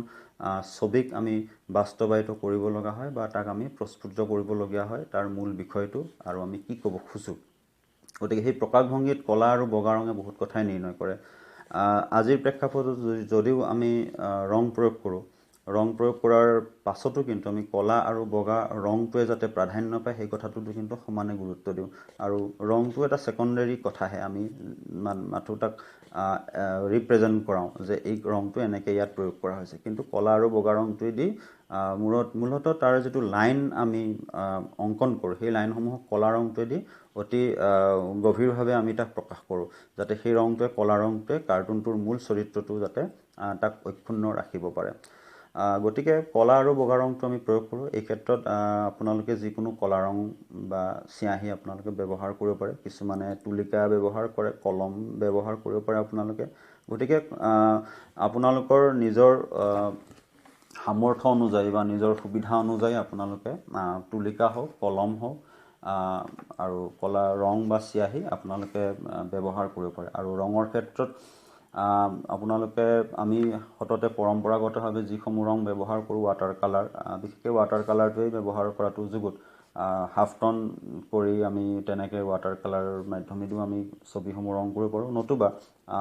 ছবিক আমি বাস্তৱায়িত কৰিব লগা হয় বা তাক আমি প্ৰস্ফুটিত কৰিবলগীয়া হয় তাৰ মূল বিষয়টো আৰু আমি কি ক'ব খোজোঁ। গতিকে সেই প্ৰকাশভংগীত কলা আৰু বগা ৰঙে বহুত কথাই নিৰ্ণয় কৰে। আজিৰ প্ৰেক্ষাপটত যদিও আমি ৰং প্ৰয়োগ কৰোঁ, ৰং প্ৰয়োগ কৰাৰ পাছতো কিন্তু আমি ক'লা আৰু বগা ৰংটোৱে যাতে প্ৰাধান্য পায় সেই কথাটোতো কিন্তু সমানে গুৰুত্ব দিওঁ। আৰু ৰংটো এটা ছেকেণ্ডেৰী কথাহে, আমি মাথো তাক ৰিপ্ৰেজেণ্ট কৰাওঁ যে এই ৰংটো এনেকৈ ইয়াত প্ৰয়োগ কৰা হৈছে। কিন্তু ক'লা আৰু বগা ৰংটোৱেদি মূলতঃ তাৰ যিটো লাইন আমি অংকন কৰোঁ, সেই লাইনসমূহক ক'লা ৰংটোৱেদি অতি গভীৰভাৱে আমি তাক প্ৰকাশ কৰোঁ, যাতে সেই ৰংটোৱে, ক'লা ৰংটোৱে কাৰ্টুনটোৰ মূল চৰিত্ৰটো যাতে তাক অক্ষুণ্ণ ৰাখিব পাৰে। গতিকে ক'লা আৰু বগা ৰংটো আমি প্ৰয়োগ কৰোঁ। এই ক্ষেত্ৰত আপোনালোকে যিকোনো ক'লা ৰং বা চিয়াঁহী আপোনালোকে ব্যৱহাৰ কৰিব পাৰে। কিছুমানে তুলিকা ব্যৱহাৰ কৰে, কলম ব্যৱহাৰ কৰিব পাৰে আপোনালোকে। গতিকে আপোনালোকৰ নিজৰ সামৰ্থ্য অনুযায়ী বা নিজৰ সুবিধা অনুযায়ী আপোনালোকে তুলিকা হওক, কলম হওক আৰু ক'লা ৰং বা চিয়াঁহী আপোনালোকে ব্যৱহাৰ কৰিব পাৰে। আৰু ৰঙৰ ক্ষেত্ৰত আপোনালোকে আমি সততে পৰম্পৰাগতভাৱে যিসমূহ ৰং ব্যৱহাৰ কৰোঁ, ৱাটাৰ কালাৰ, বিশেষকৈ ৱাটাৰ কালাৰটোৱেই ব্যৱহাৰ কৰাটো যুগুত। হাফ টন কৰি আমি তেনেকৈ ৱাটাৰ কালাৰৰ মাধ্যমেদিও আমি ছবিসমূহ ৰং কৰিব পাৰোঁ। নতুবা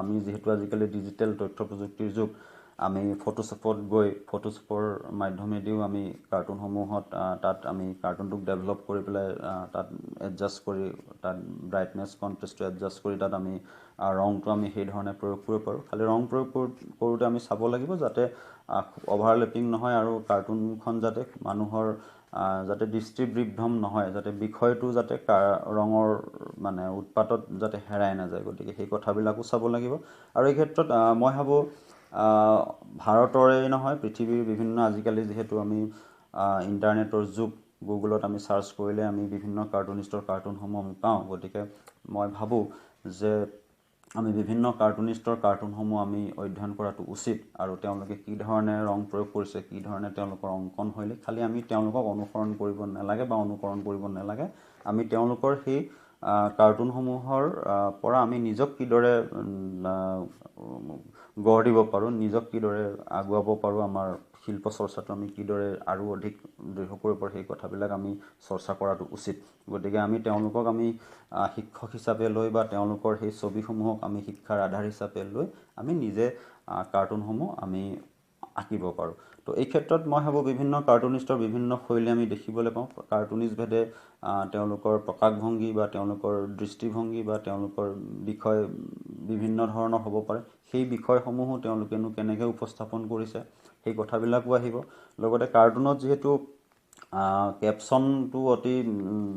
আমি যিহেতু আজিকালি ডিজিটেল তথ্য প্ৰযুক্তিৰ যুগ, আমি ফটোশ্বপত গৈ ফটোশ্বপৰ মাধ্যমেদিও আমি কাৰ্টুনসমূহত তাত আমি কাৰ্টুনটোক ডেভেলপ কৰি পেলাই তাত এডজাষ্ট কৰি, তাত ব্ৰাইটনেছ কণ্ট্ৰেষ্টটো এডজাষ্ট কৰি তাত আমি ৰংটো আমি সেই ধৰণে প্ৰয়োগ কৰিব পাৰোঁ। খালি ৰং প্ৰয়োগ কৰোঁতে আমি চাব লাগিব যাতে খুব অভাৰলেপিং নহয় আৰু কাৰ্টুনখন যাতে মানুহৰ যাতে দৃষ্টিবিভ্ৰম নহয়, যাতে বিষয়টো যাতে ৰঙৰ মানে উৎপাতত যাতে হেৰাই নাযায়। গতিকে সেই কথাবিলাকো চাব লাগিব। আৰু এই ক্ষেত্ৰত মই ভাবোঁ ভাৰতৰেই নহয়, পৃথিৱীৰ বিভিন্ন, আজিকালি যিহেতু আমি ইণ্টাৰনেটৰ যুগ, গুগলত আমি চাৰ্চ কৰিলে আমি বিভিন্ন কাৰ্টুনিষ্টৰ কাৰ্টুনসমূহ আমি পাওঁ। গতিকে মই ভাবোঁ যে আমি বিভিন্ন কাৰ্টুনিষ্টৰ কাৰ্টুনসমূহ আমি অধ্যয়ন কৰাটো উচিত, আৰু তেওঁলোকে কি ধৰণে ৰং প্ৰয়োগ কৰিছে, কি ধৰণে তেওঁলোকৰ অংকন শৈলী, খালি আমি তেওঁলোকক অনুসৰণ কৰিব নালাগে বা অনুকৰণ কৰিব নালাগে। আমি তেওঁলোকৰ সেই কাৰ্টুনসমূহৰ পৰা আমি নিজক কিদৰে গঢ় দিব পাৰোঁ, নিজক কিদৰে আগুৱাব পাৰোঁ, আমাৰ শিল্প চৰ্চাটো আমি কিদৰে আৰু অধিক দৃঢ় কৰিব পাৰোঁ, সেই কথাবিলাক আমি চৰ্চা কৰাটো উচিত। গতিকে আমি তেওঁলোকক আমি শিক্ষক হিচাপে লৈ বা তেওঁলোকৰ সেই ছবিসমূহক আমি শিক্ষাৰ আধাৰ হিচাপে লৈ আমি নিজে কাৰ্টুনসমূহ আমি আঁকিব পাৰোঁ। তো এই ক্ষেত্ৰত মই ভাবোঁ বিভিন্ন কাৰ্টুনিষ্টৰ বিভিন্ন শৈলী আমি দেখিবলৈ পাওঁ। কাৰ্টুনিষ্ট ভেদে তেওঁলোকৰ প্ৰকাশভংগী বা তেওঁলোকৰ দৃষ্টিভংগী বা তেওঁলোকৰ বিষয় বিভিন্ন ধৰণৰ হ'ব পাৰে। সেই বিষয়সমূহো তেওঁলোকেনো কেনেকৈ উপস্থাপন কৰিছে সেই কথাবিলাকো আহিব। লগতে কাৰ্টুনত যিহেতু কেপশ্যনটো অতি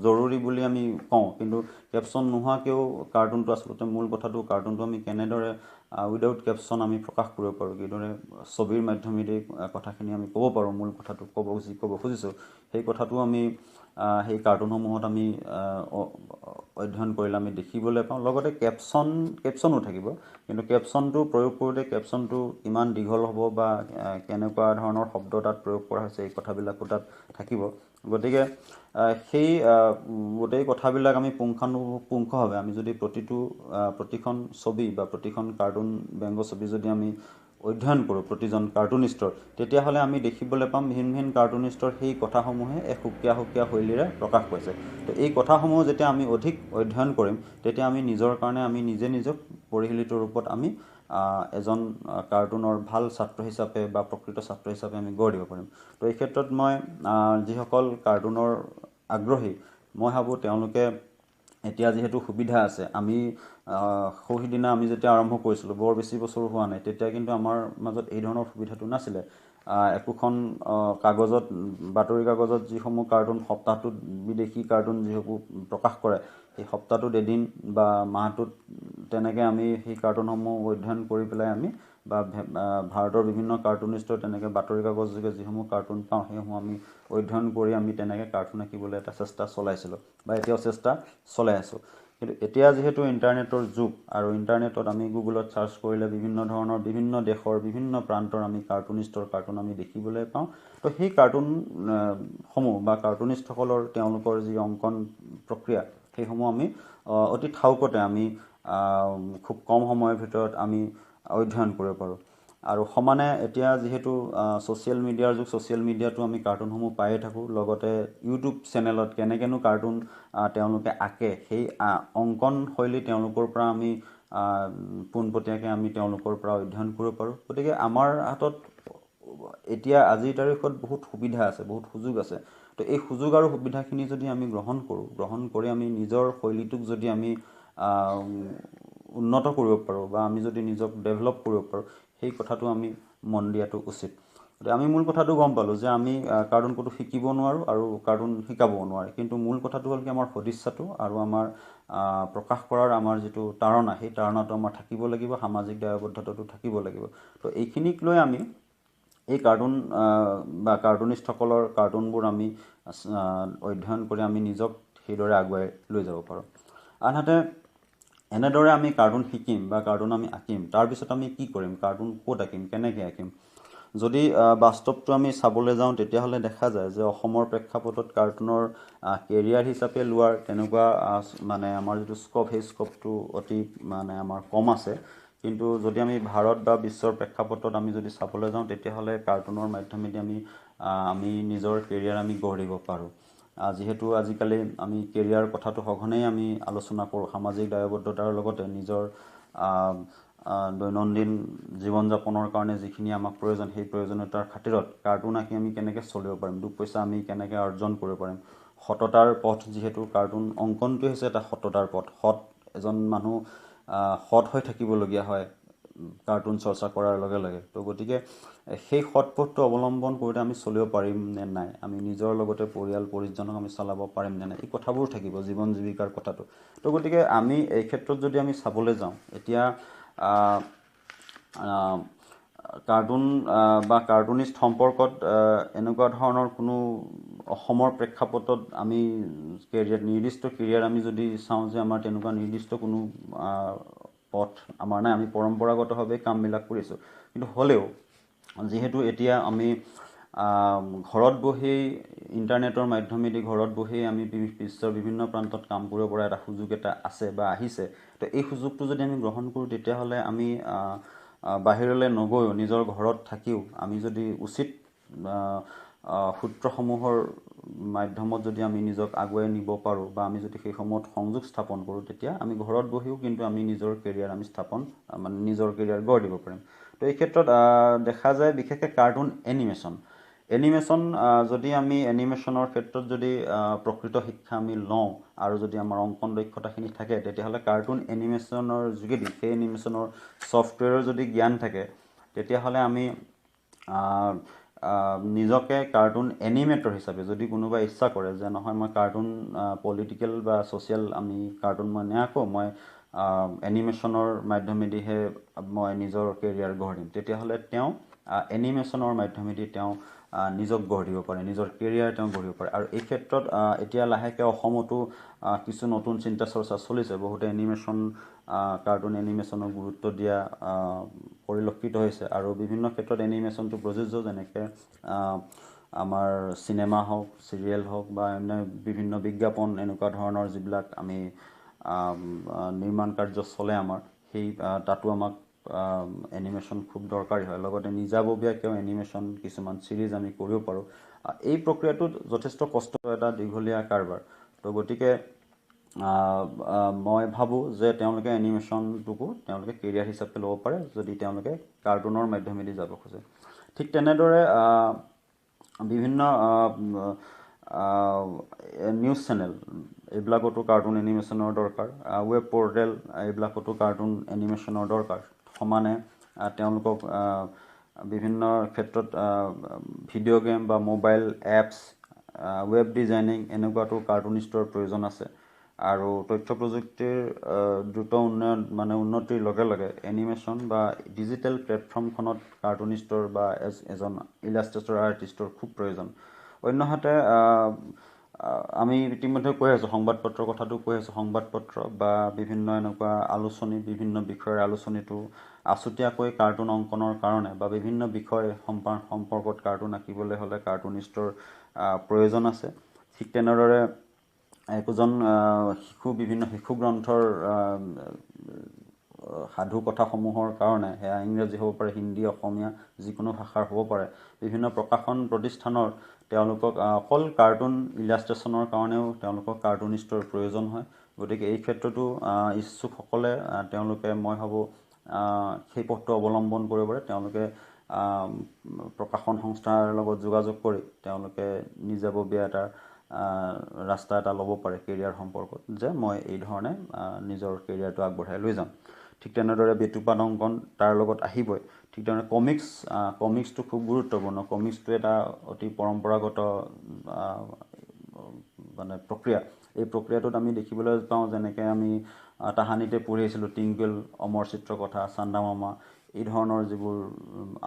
জৰুৰী বুলি আমি কওঁ, কিন্তু কেপশ্যন নোহোৱাকৈও কাৰ্টুনটো আচলতে মূল কথাটো, কাৰ্টুনটো আমি কেনেদৰে উইদাউট কেপশ্যন আমি প্ৰকাশ কৰিব পাৰোঁ, কিদৰে ছবিৰ মাধ্যমেদি কথাখিনি আমি ক'ব পাৰোঁ, মূল কথাটো ক'ব যি ক'ব খুজিছোঁ সেই কথাটো আমি সেই কাৰ্টুনসমূহত আমি অধ্যয়ন কৰিলে আমি দেখিবলৈ পাওঁ। লগতে কেপশ্যনো থাকিব, কিন্তু কেপশ্যনটো প্ৰয়োগ কৰোঁতে কেপশ্যনটো কিমান দীঘল হ'ব বা কেনেকুৱা ধৰণৰ শব্দ তাত প্ৰয়োগ কৰা হৈছে এই কথাবিলাকো তাত থাকিব। গতিকে সেই গোটেই কথাবিলাক আমি পুংখানুপুংখভাৱে আমি যদি প্ৰতিখন ছবি বা প্ৰতিখন কাৰ্টুন ব্যংগ ছবি যদি আমি অধ্যয়ন কৰোঁ প্ৰতিজন কাৰ্টুনিষ্টৰ, তেতিয়াহ'লে আমি দেখিবলৈ পাম ভিন ভিন কাৰ্টুনিষ্টৰ সেই কথাসমূহে এক সুকীয়া সুকীয়া শৈলীৰে প্ৰকাশ পাইছে। তো এই কথাসমূহ যেতিয়া আমি অধিক অধ্যয়ন কৰিম তেতিয়া আমি নিজৰ কাৰণে আমি নিজে নিজক পৰিশীলিত ৰূপত আমি এজন কাৰ্টুনৰ ভাল ছাত্ৰ হিচাপে বা প্ৰকৃত ছাত্ৰ হিচাপে আমি গঢ় দিব পাৰিম। তো এই ক্ষেত্ৰত মই যিসকল কাৰ্টুনৰ আগ্ৰহী, মই ভাবোঁ তেওঁলোকে এতিয়া যিহেতু সুবিধা আছে, আমি সৌ সিদিনা আমি যেতিয়া আৰম্ভ কৰিছিলোঁ বৰ বেছি বছৰো হোৱা নাই, তেতিয়া কিন্তু আমাৰ মাজত এই ধৰণৰ সুবিধাটো নাছিলে। একোখন কাগজত, বাতৰি কাগজত যিসমূহ কাৰ্টুন সপ্তাহটোত বিদেশী কাৰ্টুন যিসমূহ প্ৰকাশ কৰে, সেই সপ্তাহটোত এদিন বা মাহটোত তেনেকৈ আমি সেই কাৰ্টুনসমূহ অধ্যয়ন কৰি পেলাই আমি বা ভাৰতৰ বিভিন্ন কাৰ্টুনিষ্টৰ তেনেকৈ বাতৰি কাগজ যোগে যিসমূহ কাৰ্টুন পাওঁ সেইসমূহ আমি অধ্যয়ন কৰি আমি তেনেকৈ কাৰ্টুন আঁকিবলৈ এটা চেষ্টা চলাইছিলোঁ বা এতিয়াও চেষ্টা চলাই আছোঁ। কিন্তু এতিয়া যিহেতু ইণ্টাৰনেটৰ যুগ আৰু ইণ্টাৰনেটত আমি গুগলত চাৰ্চ কৰিলে বিভিন্ন ধৰণৰ বিভিন্ন দেশৰ বিভিন্ন প্ৰান্তৰ আমি কাৰ্টুনিষ্টৰ কাৰ্টুন আমি দেখিবলৈ পাওঁ। তো সেই কাৰ্টুন সমূহ বা কাৰ্টুনিষ্টসকলৰ তেওঁলোকৰ যি অংকন প্ৰক্ৰিয়া সেইসমূহ আমি অতি থাউকতে আমি খুব কম সময়ৰ ভিতৰত আমি অধ্যয়ন কৰিব পাৰোঁ। আৰু সমানে এতিয়া যিহেতু ছ'চিয়েল মিডিয়াৰ যুগ, ছ'চিয়েল মিডিয়াতো আমি কাৰ্টুনসমূহ পায়ে থাকোঁ, লগতে ইউটিউব চেনেলত কেনেকৈনো কাৰ্টুন তেওঁলোকে আঁকে সেই অংকন শৈলী তেওঁলোকৰ পৰা আমি পোনপটীয়াকৈ আমি তেওঁলোকৰ পৰা অধ্যয়ন কৰিব পাৰোঁ। গতিকে আমাৰ হাতত এতিয়া আজিৰ তাৰিখত বহুত সুবিধা আছে, বহুত সুযোগ আছে। তো এই সুযোগ আৰু সুবিধাখিনি যদি আমি গ্ৰহণ কৰোঁ, গ্ৰহণ কৰি আমি নিজৰ শৈলীটোক যদি আমি উন্নত কৰিব পাৰোঁ বা আমি যদি নিজক ডেভেলপ কৰিব পাৰোঁ, সেই কথাটো আমি মন দিয়াটো উচিত। গতিকে আমি মূল কথাটো গম পালোঁ যে আমি কাৰ্টুন ক'তো শিকিব নোৱাৰোঁ আৰু কাৰ্টুন শিকাবও নোৱাৰে, কিন্তু মূল কথাটো হ'ল কি আমাৰ সদিচ্ছাটো আৰু আমাৰ প্ৰকাশ কৰাৰ আমাৰ যিটো তাড়না, সেই তাড়নাটো আমাৰ থাকিব লাগিব, সামাজিক দায়বদ্ধতাটো থাকিব লাগিব। তো এইখিনিক লৈ আমি এই কাৰ্টুন বা কাৰ্টুনিষ্টসকলৰ কাৰ্টুনবোৰ আমি অধ্যয়ন কৰি আমি নিজক সেইদৰে আগুৱাই লৈ যাব পাৰোঁ। আনহাতে এনেদৰে আমি কাৰ্টুন শিকিম বা কাৰ্টুন আমি আঁকিম, তাৰপিছত আমি কি কৰিম, কাৰ্টুন ক'ত আঁকিম, কেনেকৈ আঁকিম? যদি বাস্তৱটো আমি চাবলৈ যাওঁ তেতিয়াহ'লে দেখা যায় যে অসমৰ প্ৰেক্ষাপটত কাৰ্টুনৰ কেৰিয়াৰ হিচাপে লোৱাৰ তেনেকুৱা মানে আমাৰ যিটো স্ক'প, সেই স্ক'পটো অতি মানে আমাৰ কম আছে। কিন্তু যদি আমি ভাৰত বা বিশ্বৰ প্ৰেক্ষাপটত আমি যদি চাবলৈ যাওঁ তেতিয়াহ'লে কাৰ্টুনৰ মাধ্যমেদি আমি নিজৰ কেৰিয়াৰ আমি গঢ় দিব পাৰোঁ। যিহেতু আজিকালি আমি কেৰিয়াৰ কথাটো সঘনেই আমি আলোচনা কৰোঁ, সামাজিক দায়বদ্ধতাৰ লগতে নিজৰ দৈনন্দিন জীৱন যাপনৰ কাৰণে যিখিনি আমাক প্ৰয়োজন, সেই প্ৰয়োজনীয়তাৰ খাতিৰত কাৰ্টুন আঁকি আমি কেনেকৈ চলিব পাৰিম, দুপইচা আমি কেনেকৈ অৰ্জন কৰিব পাৰিম। সততাৰ পথ, যিহেতু কাৰ্টুন অংকনটোৱে হৈছে এটা সততাৰ পথ। সৎ এজন মানুহ সৎ হৈ থাকিবলগীয়া হয় কাৰ্টুন চৰ্চা কৰাৰ লগে লগে। তো গতিকে সেই সৎ পথটো অৱলম্বন কৰোঁতে আমি চলিব পাৰিম নে নাই, আমি নিজৰ লগতে পৰিয়াল পৰিজনক আমি চলাব পাৰিম নে নাই, এই কথাবোৰ থাকিব, জীৱন জীৱিকাৰ কথাটো। তো গতিকে আমি এই ক্ষেত্ৰত যদি আমি চাবলৈ যাওঁ, এতিয়া কাৰ্টুন বা কাৰ্টুনিষ্ট সম্পৰ্কত এনেকুৱা ধৰণৰ কোনো অসমৰ প্ৰেক্ষাপটত আমি কেৰিয়াৰ, নিৰ্দিষ্ট কেৰিয়াৰ আমি যদি চাওঁ যে আমাৰ তেনেকুৱা নিৰ্দিষ্ট কোনো পথ আমাৰ নাই, আমি পৰম্পৰাগতভাৱে কামবিলাক কৰিছোঁ। কিন্তু হ'লেও যিহেতু এতিয়া আমি ঘৰত বহিয়েই ইণ্টাৰনেটৰ মাধ্যমেদি ঘৰত বহিয়েই আমি বিশ্বৰ বিভিন্ন প্ৰান্তত কাম কৰিব পৰা এটা সুযোগ এটা আছে বা আহিছে, তো এই সুযোগটো যদি আমি গ্ৰহণ কৰোঁ তেতিয়াহ'লে আমি বাহিৰলৈ নগৈও নিজৰ ঘৰত থাকিও আমি যদি উচিত সূত্ৰসমূহৰ মাধ্যমত যদি আমি নিজক আগুৱাই নিব পাৰোঁ বা আমি যদি সেইসমূহত সংযোগ স্থাপন কৰোঁ, তেতিয়া আমি ঘৰত বহিও কিন্তু আমি নিজৰ কেৰিয়াৰ আমি স্থাপন মানে নিজৰ কেৰিয়াৰ গঢ় দিব পাৰিম। তো এই ক্ষেত্ৰত দেখা যায় বিশেষকৈ কাৰ্টুন এনিমেশ্যন, এনিমেশ্যন যদি আমি এনিমেশ্যনৰ ক্ষেত্ৰত যদি প্ৰকৃত শিক্ষা আমি লওঁ আৰু যদি আমাৰ অংকন দক্ষতাখিনি থাকে, তেতিয়াহ'লে কাৰ্টুন এনিমেশ্যনৰ যোগেদি সেই এনিমেশ্যনৰ ছফ্টৱেৰৰ যদি জ্ঞান থাকে, তেতিয়াহ'লে আমি নিজকে কাৰ্টুন এনিমেটৰ হিচাপে যদি কোনোবাই ইচ্ছা কৰে যে নহয় মই কাৰ্টুন পলিটিকেল বা ছ'চিয়েল আমি কাৰ্টুন মই নাআঁকো, মই এনিমেশ্যনৰ মাধ্যমেদিহে মই নিজৰ কেৰিয়াৰ গঢ় দিম, তেতিয়াহ'লে তেওঁ এনিমেশ্যনৰ মাধ্যমেদি তেওঁ নিজক গঢ় দিব পাৰে, নিজৰ কেৰিয়াৰ তেওঁ গঢ়িব পাৰে। আৰু এই ক্ষেত্ৰত এতিয়া লাহেকৈ অসমতো কিছু নতুন চিন্তা চৰ্চা চলিছে, বহুতে এনিমেশ্যন কাৰ্টুন এনিমেশ্যনক গুৰুত্ব দিয়া পৰিলক্ষিত হৈছে আৰু বিভিন্ন ক্ষেত্ৰত এনিমেশ্যনটো প্ৰযোজ্য, যেনেকৈ আমাৰ চিনেমা হওক, চিৰিয়েল হওক বা অন্য বিভিন্ন বিজ্ঞাপন এনেকুৱা ধৰণৰ যিবিলাক আমি নিৰ্মাণ কাৰ্য চলে আমাৰ, সেই তাতো আমাক এনিমেশ্যন খুব দৰকাৰী হয়। লগতে নিজাববীয়াকৈও এনিমেশ্যন কিছুমান ছিৰিজ আমি কৰিব পাৰোঁ। এই প্ৰক্ৰিয়াটোত যথেষ্ট কষ্ট, এটা দীঘলীয়া কাৰবাৰ। তো গতিকে মই ভাবোঁ যে তেওঁলোকে এনিমেশ্যনটোকো তেওঁলোকে কেৰিয়াৰ হিচাপে ল'ব পাৰে যদি তেওঁলোকে কাৰ্টুনৰ মাধ্যমেদি যাব খোজে। ঠিক তেনেদৰে বিভিন্ন নিউজ চেনেল এইবিলাকতো কাৰ্টুন এনিমেশ্যনৰ দৰকাৰ, ৱেব পৰ্টেল এইবিলাকতো কাৰ্টুন এনিমেশ্যনৰ দৰকাৰ। সমানে তেওঁলোকক বিভিন্ন ক্ষেত্ৰত ভিডিঅ' গেম বা মোবাইল এপছ, ৱেব ডিজাইনিং এনেকুৱাতো কাৰ্টুনিষ্টৰ প্ৰয়োজন আছে। আৰু তথ্য প্ৰযুক্তিৰ দ্ৰুত উন্নয়ন মানে উন্নতিৰ লগে লগে এনিমেশ্যন বা ডিজিটেল প্লেটফৰ্মখনত কাৰ্টুনিষ্টৰ বা এজন ইলাষ্ট্ৰেটৰ আৰ্টিষ্টৰ খুব প্ৰয়োজন। অন্যহাতে আমি ইতিমধ্যে কৈ আছোঁ, সংবাদ পত্ৰৰ কথাটো কৈ আছোঁ, সংবাদ পত্ৰ বা বিভিন্ন এনেকুৱা আলোচনী, বিভিন্ন বিষয়ৰ আলোচনীটো আছুতীয়াকৈ কাৰ্টুন অংকনৰ কাৰণে বা বিভিন্ন বিষয় সম্পৰ্কত কাৰ্টুন আঁকিবলৈ হ'লে কাৰ্টুনিষ্টৰ প্ৰয়োজন আছে। ঠিক তেনেদৰে একোজন শিশু, বিভিন্ন শিশু গ্ৰন্থৰ সাধু কথাসমূহৰ কাৰণে, সেয়া ইংৰাজী হ'ব পাৰে, হিন্দী, অসমীয়া যিকোনো ভাষাৰ হ'ব পাৰে, বিভিন্ন প্ৰকাশন প্ৰতিষ্ঠানৰ তেওঁলোকক অকল কাৰ্টুন ইলাষ্ট্ৰেশ্যনৰ কাৰণেও তেওঁলোকক কাৰ্টুনিষ্টৰ প্ৰয়োজন হয়। গতিকে এই ক্ষেত্ৰতো ইচ্ছুকসকলে তেওঁলোকে মই ভাবোঁ সেই পথটো অৱলম্বন কৰিব পাৰে। তেওঁলোকে প্ৰকাশন সংস্থাৰ লগত যোগাযোগ কৰি তেওঁলোকে নিজাববীয়া এটা ৰাস্তা এটা ল'ব পাৰে কেৰিয়াৰ সম্পৰ্কত, যে মই এই ধৰণে নিজৰ কেৰিয়াৰটো আগবঢ়াই লৈ যাম। ঠিক তেনেদৰে বেটুপাত অংকন তাৰ লগত আহিবই। ঠিক তেনেদৰে কমিক্স, কমিক্সটো খুব গুৰুত্বপূৰ্ণ। কমিক্সটো এটা অতি পৰম্পৰাগত মানে প্ৰক্ৰিয়া। এই প্ৰক্ৰিয়াটোত আমি দেখিবলৈ পাওঁ, যেনেকৈ আমি তাহানিতে পঢ়ি আহিছিলোঁ টিংকেল, অমৰ চিত্ৰকথা, চান্দা মামা, এই ধৰণৰ যিবোৰ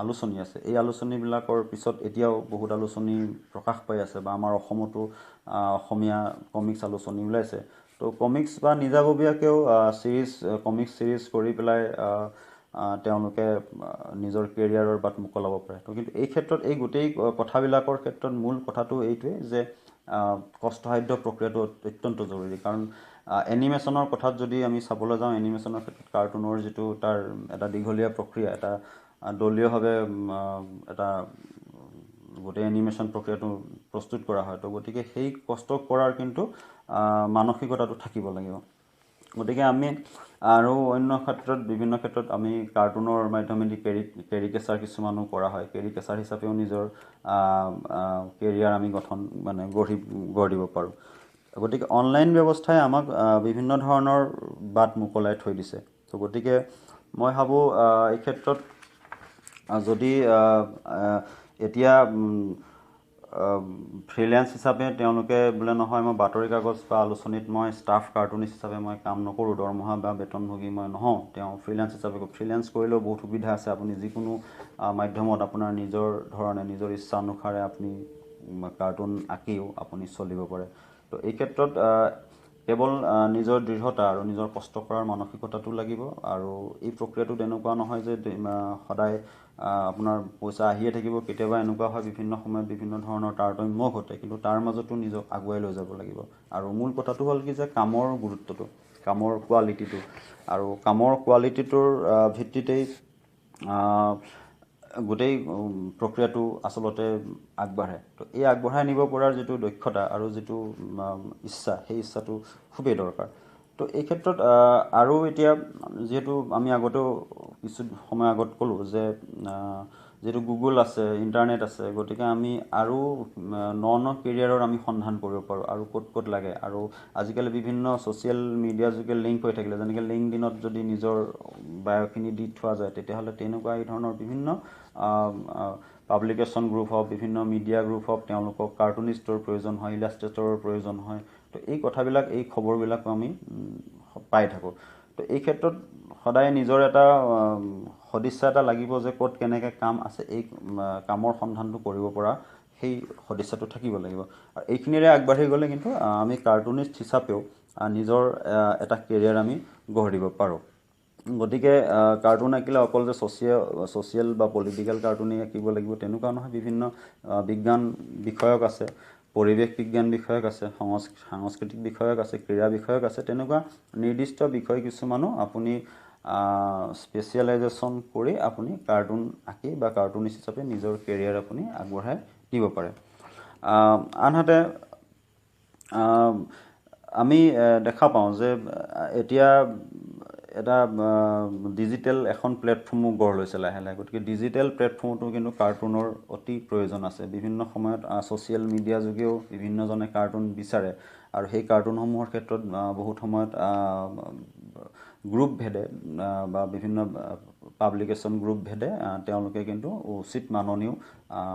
আলোচনী আছে, এই আলোচনীবিলাকৰ পিছত এতিয়াও বহুত আলোচনী প্ৰকাশ পাই আছে বা আমাৰ অসমতো অসমীয়া কমিক্স আলোচনী ওলাইছে। তো কমিক্স বা নিজাববীয়াকৈও ছিৰিজ, কমিক্স ছিৰিজ কৰি পেলাই তেওঁলোকে নিজৰ কেৰিয়াৰৰ বাট মোকলাব পাৰে। তো কিন্তু এই ক্ষেত্ৰত, এই গোটেই কথাবিলাকৰ ক্ষেত্ৰত মূল কথাটো এইটোৱেই যে কষ্টসাধ্য প্ৰক্ৰিয়াটো অত্যন্ত জৰুৰী। কাৰণ এনিমেশ্যনৰ কথাত যদি আমি চাবলৈ যাওঁ, এনিমেশ্যনৰ ক্ষেত্ৰত কাৰ্টুনৰ যিটো তাৰ এটা দীঘলীয়া প্ৰক্ৰিয়া, এটা দলীয়ভাৱে এটা গোটেই এনিমেশ্যন প্ৰক্ৰিয়াটো প্ৰস্তুত কৰা হয়। তো গতিকে সেই কষ্ট কৰাৰ কিন্তু মানসিকতাটো থাকিব লাগিব। গতিকে আমি আৰু অন্য ক্ষেত্ৰত, বিভিন্ন ক্ষেত্ৰত আমি কাৰ্টুনৰ মাধ্যমেদি কেৰিকেচাৰ কিছুমানো কৰা হয়। কেৰিকেচাৰ হিচাপেও নিজৰ কেৰিয়াৰ আমি গঠন মানে গঢ় দিব পাৰোঁ। গতিকে অনলাইন ব্যৱস্থাই আমাক বিভিন্ন ধৰণৰ বাট মোকলাই থৈ দিছে। তো গতিকে মই ভাবোঁ, এই ক্ষেত্ৰত যদি এতিয়া ফ্ৰীলেন্স হিচাপে তেওঁলোকে বোলে নহয়, মই বাতৰি কাগজ বা আলোচনীত মই ষ্টাফ কাৰ্টুনিষ্ট হিচাপে মই কাম নকৰোঁ, দৰমহা বা বেতনভোগী মই নহওঁ, তেওঁ ফ্ৰীলেন্স হিচাপে, ফ্ৰীলেন্স কৰিলেও বহুত সুবিধা আছে। আপুনি যিকোনো মাধ্যমত আপোনাৰ নিজৰ ধৰণে, নিজৰ ইচ্ছা অনুসাৰে আপুনি কাৰ্টুন আঁকিও আপুনি চলিব পাৰে। তো এই ক্ষেত্ৰত কেৱল নিজৰ দৃঢ়তা আৰু নিজৰ কষ্ট কৰাৰ মানসিকতাটো লাগিব। আৰু এই প্ৰক্ৰিয়াটো তেনেকুৱা নহয় যে সদায় আপোনাৰ পইচা আহিয়ে থাকিব। কেতিয়াবা এনেকুৱা হয়, বিভিন্ন সময়ত বিভিন্ন ধৰণৰ তাৰতম্য ঘটে, কিন্তু তাৰ মাজতো নিজক আগুৱাই লৈ যাব লাগিব। আৰু মূল কথাটো হ'ল কি যে কামৰ গুৰুত্বটো, কামৰ কোৱালিটিটো, আৰু কামৰ কোৱালিটিটোৰ ভিত্তিতেই গোটেই প্ৰক্ৰিয়াটো আচলতে আগবাঢ়ে। তো এই আগবঢ়াই নিব পৰাৰ যিটো দক্ষতা আৰু যিটো ইচ্ছা, সেই ইচ্ছাটো খুবেই দৰকাৰ। তো এই ক্ষেত্ৰত আৰু এতিয়া যিহেতু আমি আগতেও কিছু সময় আগত ক'লোঁ যে যিহেতু গুগল আছে, ইণ্টাৰনেট আছে, গতিকে আমি আৰু ন ন কেৰিয়াৰৰ আমি সন্ধান কৰিব পাৰোঁ আৰু ক'ত ক'ত লাগে। আৰু আজিকালি বিভিন্ন ছ'চিয়েল মিডিয়া যোগে লিংক হৈ থাকিলে, যেনেকৈ লিংকডিনত যদি নিজৰ বায়'খিনি দি থোৱা যায়, তেতিয়াহ'লে তেনেকুৱা এই ধৰণৰ বিভিন্ন পাব্লিকেশ্যন গ্ৰুপ হওক, বিভিন্ন মিডিয়া গ্ৰুপ হওক, তেওঁলোকক কাৰ্টুনিষ্টৰ প্ৰয়োজন হয়, ইলাষ্ট্ৰেটৰৰ প্ৰয়োজন হয়। তো এই কথাবিলাক, এই খবৰবিলাকো আমি পাই থাকোঁ। তো এই ক্ষেত্ৰত সদায় নিজৰ এটা সদিচ্ছা এটা লাগিব যে ক'ত কেনেকৈ কাম আছে, এই কামৰ সন্ধানটো কৰিব পৰা সেই সদিচ্ছাটো থাকিব লাগিব। আৰু এইখিনিৰে আগবাঢ়ি গ'লে কিন্তু আমি কাৰ্টুনিষ্ট হিচাপেও নিজৰ এটা কেৰিয়াৰ আমি গঢ় দিব পাৰোঁ। গতিকে কাৰ্টুন আঁকিলে অকল যে ছ'চিয়েল বা পলিটিকেল কাৰ্টুনেই আঁকিব লাগিব তেনেকুৱা নহয়। বিভিন্ন বিজ্ঞান বিষয়ক আছে, পৰিৱেশ বিজ্ঞান বিষয়ক আছে, সাংস্কৃতিক বিষয়ক আছে, ক্ৰীড়া বিষয়ক আছে, তেনেকুৱা নিৰ্দিষ্ট বিষয় কিছুমানো আপুনি স্পেচিয়েলাইজেশ্যন কৰি আপুনি কাৰ্টুন আঁকি বা কাৰ্টুনিষ্ট হিচাপে নিজৰ কেৰিয়াৰ আপুনি আগবঢ়াই নিব পাৰে। আনহাতে আমি দেখা পাওঁ যে এতিয়া এটা ডিজিটেল এখন প্লেটফৰ্মো গঢ় লৈছে লাহে লাহে। গতিকে ডিজিটেল প্লেটফৰ্মতো কিন্তু কাৰ্টুনৰ অতি প্ৰয়োজন আছে। বিভিন্ন সময়ত ছ'চিয়েল মিডিয়া যোগেও বিভিন্নজনে কাৰ্টুন বিচাৰে আৰু সেই কাৰ্টুনসমূহৰ ক্ষেত্ৰত বহুত সময়ত গ্ৰুপ ভেদে বা বিভিন্ন পাব্লিকেশ্যন গ্ৰুপ ভেদে তেওঁলোকে কিন্তু উচিত মাননিও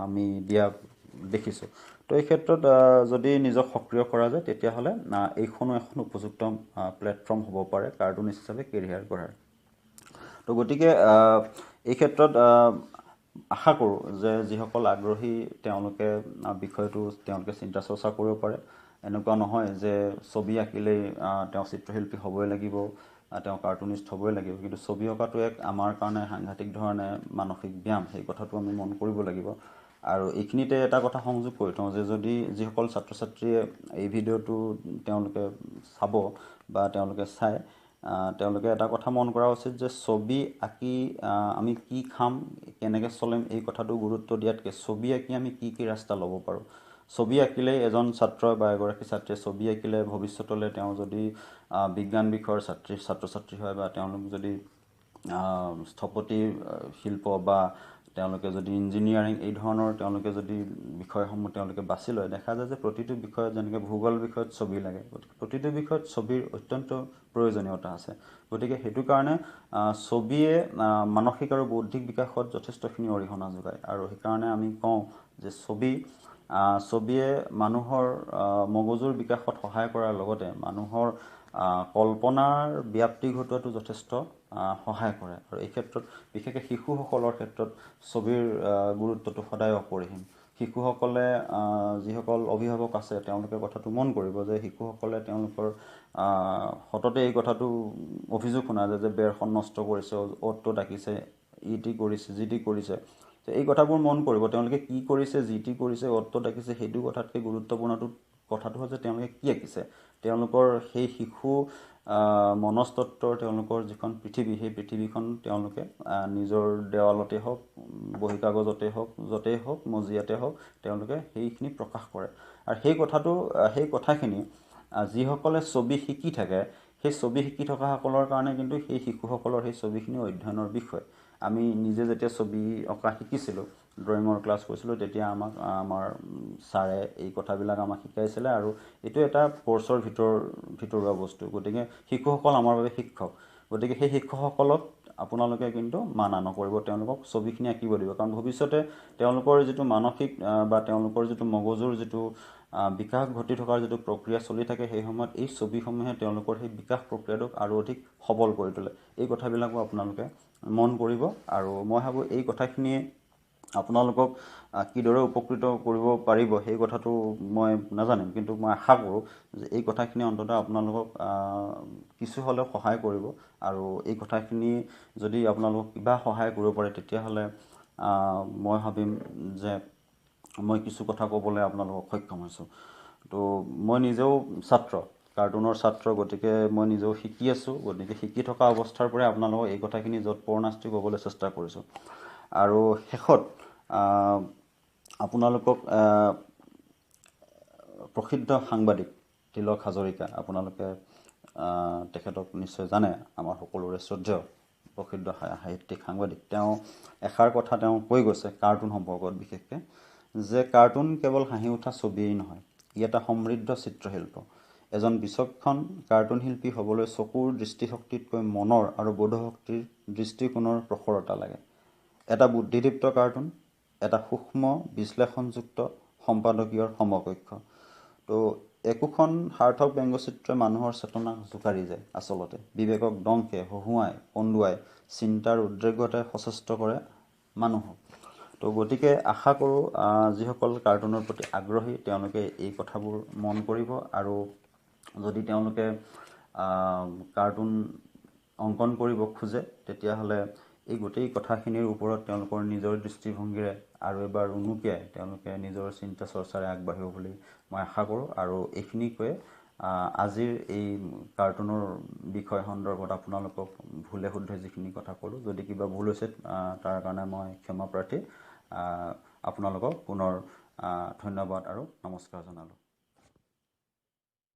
আমি দিয়া দেখিছোঁ। তো এই ক্ষেত্ৰত যদি নিজক সক্ৰিয় কৰা যায়, তেতিয়াহ'লে এইখনো এখন উপযুক্ত প্লেটফৰ্ম হ'ব পাৰে কাৰ্টুনিষ্ট হিচাপে কেৰিয়াৰ গঢ়াৰ। তো গতিকে এই ক্ষেত্ৰত আশা কৰোঁ যে যিসকল আগ্ৰহী তেওঁলোকে বিষয়টো তেওঁলোকে চিন্তা চৰ্চা কৰিব পাৰে। এনেকুৱা নহয় যে ছবি আঁকিলেই তেওঁ চিত্ৰশিল্পী হ'বই লাগিব, তেওঁ কাৰ্টুনিষ্ট হ'বই লাগিব, কিন্তু ছবি অঁকাটো এক আমাৰ কাৰণে সাংঘাতিক ধৰণে মানসিক ব্যায়াম, সেই কথাটো আমি মন কৰিব লাগিব। আৰু এইখিনিতে এটা কথা সংযোগ কৰি থওঁ যে যদি যিসকল ছাত্ৰ ছাত্ৰীয়ে এই ভিডিঅ'টো তেওঁলোকে চাব বা তেওঁলোকে চায়, তেওঁলোকে এটা কথা মন কৰা উচিত যে ছবি আঁকি আমি কি খাম, কেনেকৈ চলিম, এই কথাটো গুৰুত্ব দিয়াতকৈ ছবি আঁকি আমি কি কি ৰাস্তা ল'ব পাৰোঁ। ছবি আঁকিলেই এজন ছাত্ৰ বা এগৰাকী ছাত্ৰীয়ে ছবি আঁকিলে ভৱিষ্যতলৈ তেওঁ যদি বিজ্ঞান বিষয়ৰ ছাত্ৰ ছাত্ৰী হয় বা তেওঁলোক যদি স্থপতি শিল্প বা তেওঁলোকে যদি ইঞ্জিনিয়াৰিং, এই ধৰণৰ তেওঁলোকে যদি বিষয়সমূহ তেওঁলোকে বাছি লয়, দেখা যায় যে প্ৰতিটো বিষয়ত, যেনেকৈ ভূগোল বিষয়ত ছবি লাগে, গতিকে প্ৰতিটো বিষয়ত ছবিৰ অত্যন্ত প্ৰয়োজনীয়তা আছে। গতিকে সেইটো কাৰণে ছবিয়ে মানসিক আৰু বৌদ্ধিক বিকাশত যথেষ্টখিনি অৰিহণা যোগায়। আৰু সেইকাৰণে আমি কওঁ যে ছবিয়ে মানুহৰ মগজুৰ বিকাশত সহায় কৰাৰ লগতে মানুহৰ কল্পনাৰ ব্যাপ্তি ঘটোৱাটো যথেষ্ট সহায় কৰে। আৰু এই ক্ষেত্ৰত বিশেষকৈ শিশুসকলৰ ক্ষেত্ৰত ছবিৰ গুৰুত্বটো সদায় অপৰিসীম। শিশুসকলে, যিসকল অভিভাৱক আছে তেওঁলোকে কথাটো মন কৰিব যে শিশুসকলে তেওঁলোকৰ সততে এই কথাটো অভিযোগ শুনা যায় যে বেৰখন নষ্ট কৰিছে, অ'ত ত'ত আঁকিছে, ই টি কৰিছে, যি টি কৰিছে। এই কথাবোৰ মন কৰিব, তেওঁলোকে কি কৰিছে, যি টি কৰিছে, অ'ত ত'ত আঁকিছে, সেইটো কথাতকৈ গুৰুত্বপূৰ্ণটো কথাটো হৈছে তেওঁলোকে কি আঁকিছে। তেওঁলোকৰ সেই শিশু মনস্তত্বৰ তেওঁলোকৰ যিখন পৃথিৱী, সেই পৃথিৱীখন তেওঁলোকে নিজৰ দেৱালতে হওক, বহী কাগজতে হওক, য'তেই হওক, মজিয়াতে হওক, তেওঁলোকে সেইখিনি প্ৰকাশ কৰে। আৰু সেই কথাখিনি যিসকলে ছবি শিকি থাকে, সেই ছবি শিকি থকাসকলৰ কাৰণে কিন্তু সেই শিশুসকলৰ সেই ছবিখিনি অধ্যয়নৰ বিষয়। আমি নিজে যেতিয়া ছবি অঁকা শিকিছিলোঁ, ড্ৰয়িঙৰ ক্লাছ কৰিছিলোঁ, তেতিয়া আমাক আমাৰ ছাৰে এই কথাবিলাক আমাক শিকাইছিলে। আৰু এইটো এটা কৰ্চৰ ভিতৰুৱা বস্তু। গতিকে শিশুসকল আমাৰ বাবে শিক্ষক। গতিকে সেই শিক্ষকসকলক আপোনালোকে কিন্তু মানা নকৰিব, তেওঁলোকক ছবিখিনি আঁকিব দিব। কাৰণ ভৱিষ্যতে তেওঁলোকৰ যিটো মানসিক বা তেওঁলোকৰ যিটো মগজুৰ যিটো বিকাশ ঘটি থকাৰ যিটো প্ৰক্ৰিয়া চলি থাকে, সেই সময়ত এই ছবিসমূহে তেওঁলোকৰ সেই বিকাশ প্ৰক্ৰিয়াটোক আৰু অধিক সবল কৰি তোলে। এই কথাবিলাকো আপোনালোকে মন কৰিব। আৰু মই ভাবোঁ এই কথাখিনিয়ে আপোনালোকক কিদৰে উপকৃত কৰিব পাৰিব সেই কথাটো মই নাজানিম, কিন্তু মই আশা কৰোঁ যে এই কথাখিনি অন্ততঃ আপোনালোকক কিছু হ'লেও সহায় কৰিব। আৰু এই কথাখিনি যদি আপোনালোকক কিবা সহায় কৰিব পাৰে, তেতিয়াহ'লে মই ভাবিম যে মই কিছু কথা ক'বলৈ আপোনালোকক সক্ষম হৈছোঁ। তো মই নিজেও ছাত্ৰ, কাৰ্টুনৰ ছাত্ৰ, গতিকে মই নিজেও শিকি আছোঁ। গতিকে শিকি থকা অৱস্থাৰ পৰাই আপোনালোকক এই কথাখিনি য'ত পৰণাস্তি ক'বলৈ চেষ্টা কৰিছোঁ। আৰু শেষত আপোনালোকক প্ৰসিদ্ধ সাংবাদিক তিলক হাজৰিকা, আপোনালোকে তেখেতক নিশ্চয় জানে, আমাৰ সকলোৰে শ্ৰদ্ধেয় প্ৰসিদ্ধ সাহিত্যিক সাংবাদিক, তেওঁ এষাৰ কথা তেওঁ কৈ গৈছে কাৰ্টুন সম্পৰ্কত বিশেষকৈ, যে কাৰ্টুন কেৱল হাঁহি উঠা ছবিয়েই নহয়, ই এটা সমৃদ্ধ চিত্ৰশিল্প। এজন বিচক্ষণ কাৰ্টুন শিল্পী হ'বলৈ চকুৰ দৃষ্টিশক্তিতকৈ মনৰ আৰু বোধশক্তিৰ দৃষ্টিকোণৰ প্ৰখৰতা লাগে। এটা বুদ্ধিদীপ্ত কাৰ্টুন এটা সূক্ষ্ম বিশ্লেষণযুক্ত সম্পাদকীয়ৰ সমকক্ষ। তো একোখন সাৰ্থক ব্যংগচিত্ৰই মানুহৰ চেতনাক জোকাৰি যায়, আচলতে বিবেকক দংশে, হহুৱাই, কন্দুৱাই, চিন্তাৰ উদ্ৰেকতাই সচেষ্ট কৰে মানুহক। তো গতিকে আশা কৰোঁ যিসকল কাৰ্টুনৰ প্ৰতি আগ্ৰহী তেওঁলোকে এই কথাবোৰ মন কৰিব। আৰু যদি তেওঁলোকে কাৰ্টুন অংকন কৰিব খোজে, তেতিয়াহ'লে এই গোটেই কথাখিনিৰ ওপৰত তেওঁলোকৰ নিজৰ দৃষ্টিভংগীৰে আৰু এবাৰ উনুকিয়াই তেওঁলোকে নিজৰ চিন্তা চৰ্চাৰে আগবাঢ়িব বুলি মই আশা কৰোঁ। আৰু এইখিনি কৈয়ে আজিৰ এই কাৰ্টুনৰ বিষয় সন্দৰ্ভত আপোনালোকক ভুলে শুদ্ধে যিখিনি কথা ক'লোঁ, যদি কিবা ভুল হৈছে তাৰ কাৰণে মই ক্ষমা প্ৰাৰ্থী। আপোনালোকক পুনৰ ধন্যবাদ আৰু নমস্কাৰ জনালোঁ।